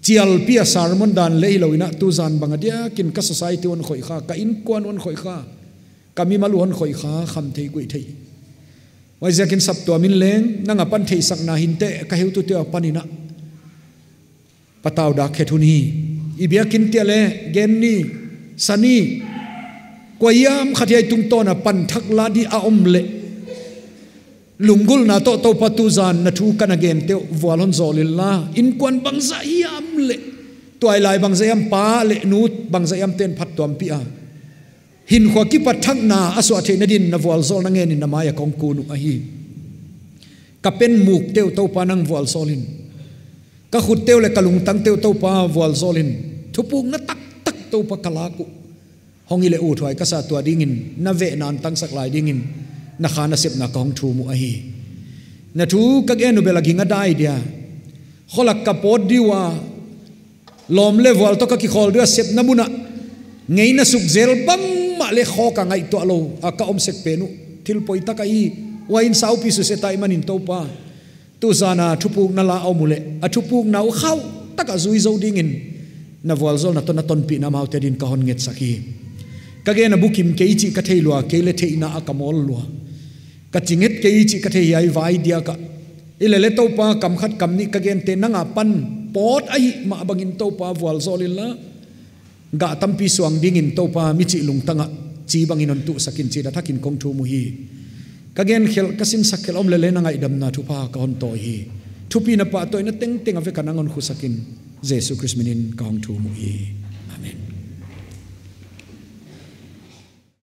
Chialpih a sermon dan leh hilou in a, tuzan bang a diakin ka society hon khoih kha, ka innkuan hon khoih kha, ka mimal uh hon khoih kha, khamtheih guihtheih. Huaiziakin saptuam in leng, nang apan theihsakna hinteh, ka heutute apan in a patau dak khet hun hi. I biakin tia leh, gen ni, sa ni, kua hiam khat hiai tungtawn a pan thak la di a om leh, lunggulhna toh Toupa tuzan na thu ka na gente uh vual hon zawl inla, innkuan bangzah hiam leh, tuailai bangzah hiam pa leh nu bangzah hiam ten phattuampih a. Hinkhua kipat thakna a suah theihna din na vualzawlna ngen in na mai a kong kun uh ahi. Ka pen mukte uh Toupa nang vualzawl in. Ka khutte uh leh ka lungtangte uh Toupa vualzawl in. Thupukna taktak Toupa ka lak uh. Hong hi leh uthuai ka sa tua dingin, na vehna hon tangsak lai dingin, na kha nasepna ka hong thum uh ahi. Na thu ka gen uh bel a ging a dai dia. Kholak ka pawt di ua, lawm leh vual toh ka kikhawl di ua, sepna mun ah ngeina suk zel bangmah leh khawk a ngaihtuah lou a ka om sek pen uh. Thil poi tak ahi. Huai in saupi suse ta ahihmanin Toupa, tuzan a thupukna la a om uleh, a thupukna uh khauh taka zui zou dingin na vualzawlna toh na tonpihna amaute adin ka hon ngetsak hi. Ka gen a bukim kei chih ka thei lua, kei leh theihna a ka mawl lua. Ka chi nget kei chih ka thei hi, hiai vai diak ah. Hilele Toupa, kam khat kam nih ka gente nang akipan pawt ahih mah bangin Toupa vualzawl inla, gah tampi suang dingin Toupa, mi chih lungtang ah chi bangin hon tuhsak in chih a thakin kong thum uhi. Ka gen khelh, ka sinsak khelh om lele na ngaihdamna thupha ka hon tawi hi. Thupina pahtawina tengteng a vek a nang hon khusak in, Jesu Khrist minin ka hon thum uhi.